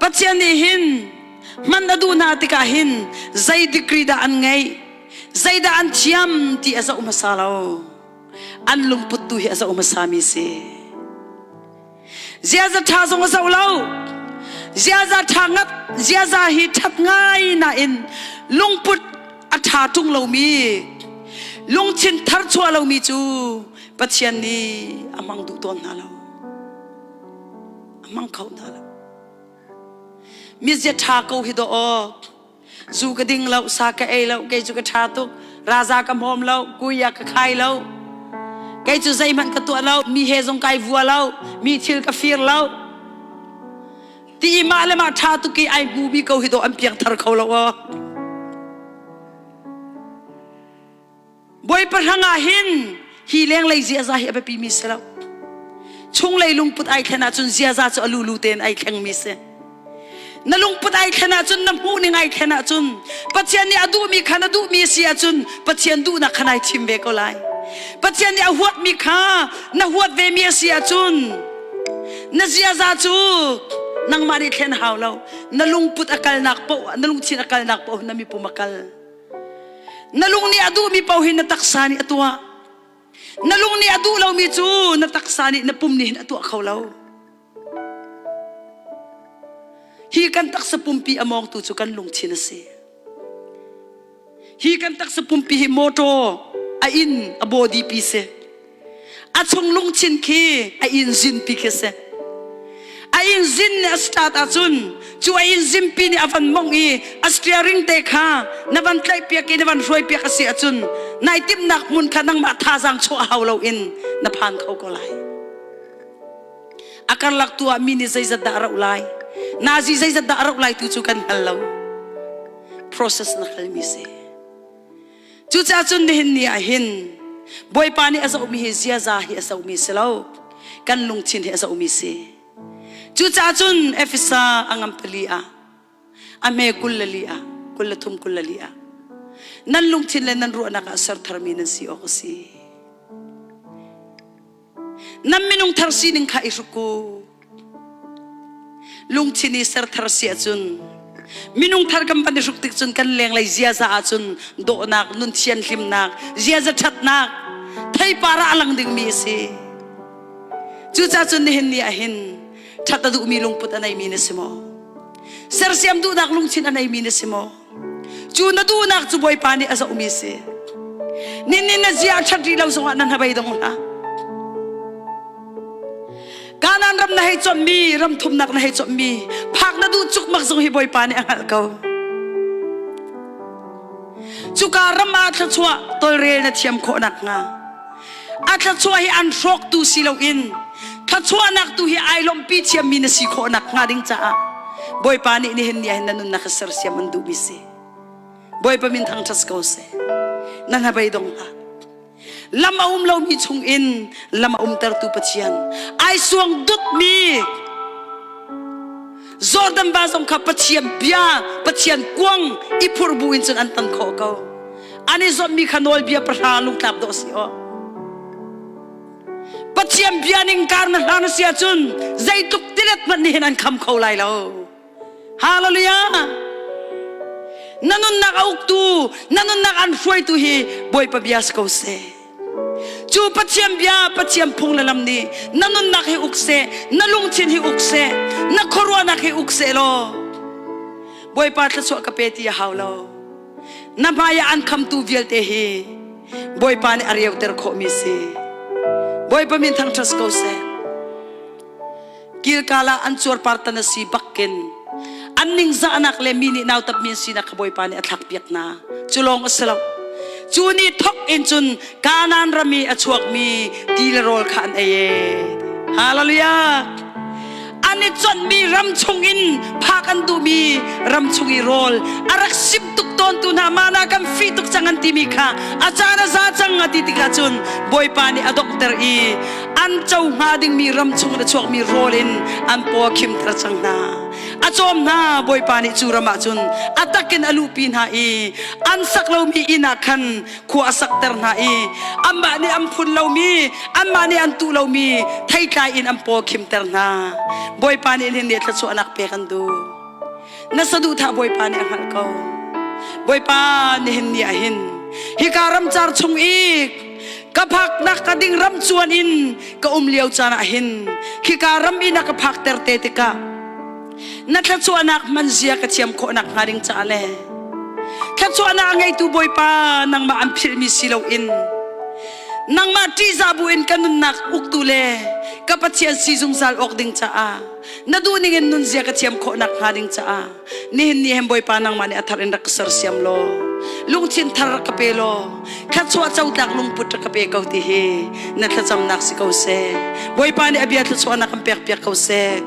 Pathian nih hin hman a duh hna tikah hin zei degree dah an ngeih zeidah an thiam ti a zoh hmasa lo an lungput tu hi a zoh hmasami si ziaza ṭha zong a zoh lo ziaza ṭha ngat ziaza hi ṭhat ngai nain lungput. ṭha ṭung lomi lungthin thar chuah lomi cu Pathian nih a hmang duh tawn hna lo. A hmang kho hna lo. Mizia ṭha ko hi dawh aw. Zu ka ding lo, sa ka ei lo, kei cu ka ṭha tuk. Raza ka hmawm lo, kuia ka khai lo. Kei cu zeihmanh ka tuah lo, mi he zong kai vua lo, mi thil ka fir lo. Ti i mah le mah ṭha tuk i ai hmu mi ko hi dawh an piangthar kho lo aw. Bawipa hrang ah hin hi lenglei ziaza hi a biapi mi si lo. Chunglei lungput ai thlen ahcun ziaza cu a lulu tein ai thlengmi si. Na lungput ai thlen ahcun na hmuhning ai thlen ahcun Pathian nih a duhmi kha na duhmi a si ahcun Pathian duhnak kha nai thim ve ko lai. Pathian nih a huatmi kha na huat vemi a si ahcun na ziaza cu nangmah nih thlen hau lo. Na lungput a kalnak paoh na lungthin a kalnak paoh na mipum a kal. Na lung nih a duhmi paoh hi na taksa nih a tuah. Na lung nih a duh lomi cu na taksa nih na pum nih hin a tuah kho lo. Hi kan taksa pumpi a mawngtu cu kan lungthin a si. Hi kan taksa pumpi hi motor a inn a body pi si. A chung lungthin khi a engine pi khi si. A engine nih a start ahcun cu a engine pi nih a van mongh i a steering te kha na van tlaih piak i na van hruai piak a si ahcun nai timhnak hmun kha nangmah thazaang chuah hau loin na phan kho ko lai. A karlak tu ah mi nih zeizat dah a rauh lai? Nazi zeizat dah a rauh lai tu cu kan hngal lo. Process na halmi si. Cucaah cun nihin ni ah hin Bawipa nih a zohmi hi ziaza hi a zohmi si lo, kan lungthin hi a zohmi si. Cucaah cun Efesa a ngam pali ah, a hme 24 ah, 23 24 ah, nan lungthin le nan ruahnak ah ser tharmi nan si awk a si. Nan minung thar sining kha i hruk u. Lungthin i ser thar si ahcun minung thar kan van i hruk tik cun kan lenglei ziaza ahcun dawhnak, nun thianhlimnak, ziaza ṭhatnak theipar ah a lang dingmi a si. Cucaah cun nihin ni ah hin ṭhat a duhmi lungput a neimi na si maw? Sersiam duhnak lungthin a neimi na si maw? Cu na duhnak cu Bawipa nih a zohmi si. Ninin na zia a ṭhat rih lo zongah na hnabei dong hlah. Kanaan ram na hei chawmmi, ram thumnak na hei chawmmi, phak na duh cukmak zong hi Bawipa nih a hngalh ko. Cuka ram ah thluachuah tawlrel na thiam khawh nakhnga a thluachuah hi an hrawktu si loin thluachuahnak tu hi ai lawmhpi thiammi na si khawh nakhnga ding caah Bawipa nih nihin ni ah hin na nunnak hi sersiam an duhmi si. Bawipa min thangṭhat ko seh. Na hnabei dong hlah. Lam a um lomi chungin lam a umtertu Pathian ai suang dutmi Jordan va zong kha Pathian bia Pathian kuang i phur bu in cun an tan khawh ko. An i zawtmi kha nawlbia pahra lungtlap dawh si aw. Pathian bia ning kar na hlan a si ahcun zeitluk tilet hmanh nih hin an kham kho lai lo. Hallelujah! Na nunnak a uktu, na nunnak an hruaitu hi Bawipa bia si ko seh. Cu Pathian bia, Pathian phung le lam nih na nunnak hi uk seh, na lungthin hi uk seh, na khuaruahnak hi uk seh law Bawipa thluachuah ka pe ti a hau lo. Na hmai ah an khamtu vialte hi Bawipa nih a reuter khawhmi si. Bawipa min thangṭhat ko seh. Kilkal ah an cuarpar tan a si bakkin an ningzahnak le mi nih nautapmi an sinak kha Bawipa nih a thlakpiak hna. Cu lawng a si lo. Cu ni thok in cun Kanaan ram i a chuakmi ti le rawl kha an ei e. Hallelujah! An i chonhmi ram chungin phak an duhmi ram chung i rawl a rak sip tuk tawntu hna mana kan fih tuk cang an timi kha a caan a za cang a ti tikah cun Bawipa nih a donghter i an co hnga dingmi ram chung in a chuakmi rawl in an paw a khimter cang hna. A cawm hna Bawipa nih cu ram ah cun a tak in a luhpi hna i an sak lomi inn ah khan khua a sakter hna i anmah nih an phun lomi anmah nih an tuh lomi theitlai in an paw khimter hna. Bawipa nih nihin ni thluachuahnak pek an duh. Na saduhthah Bawipa nih a hngalh ko. Bawipa nihin ni ah hin hika ramcar chung i ka phaknak ka ding ram cuan in ka um lio caan ah hin khika ram in a ka phakter te tikah na thluachuahnak hman zia ka thiam khawh nak hnga ding caah le. Thluachuahnak a ngeitu Bawipa nangmah an philhmi si loin nangmah ṭihzah buin ka nunnak uktu le ka Pathian si zungzal awk ding caah na duhning in nunzia ka thiam khawh nakhnga ding caah nihin ni hem Bawipa nangmah nih a thar in rak ka sersiam law lungthin thar rak ka pe law thluachuah cotlak lungput rak ka pe ko ti hi na thlacamnak si ko seh. Bawipa nih a bia thluachuahnak kan pek piak ko seh.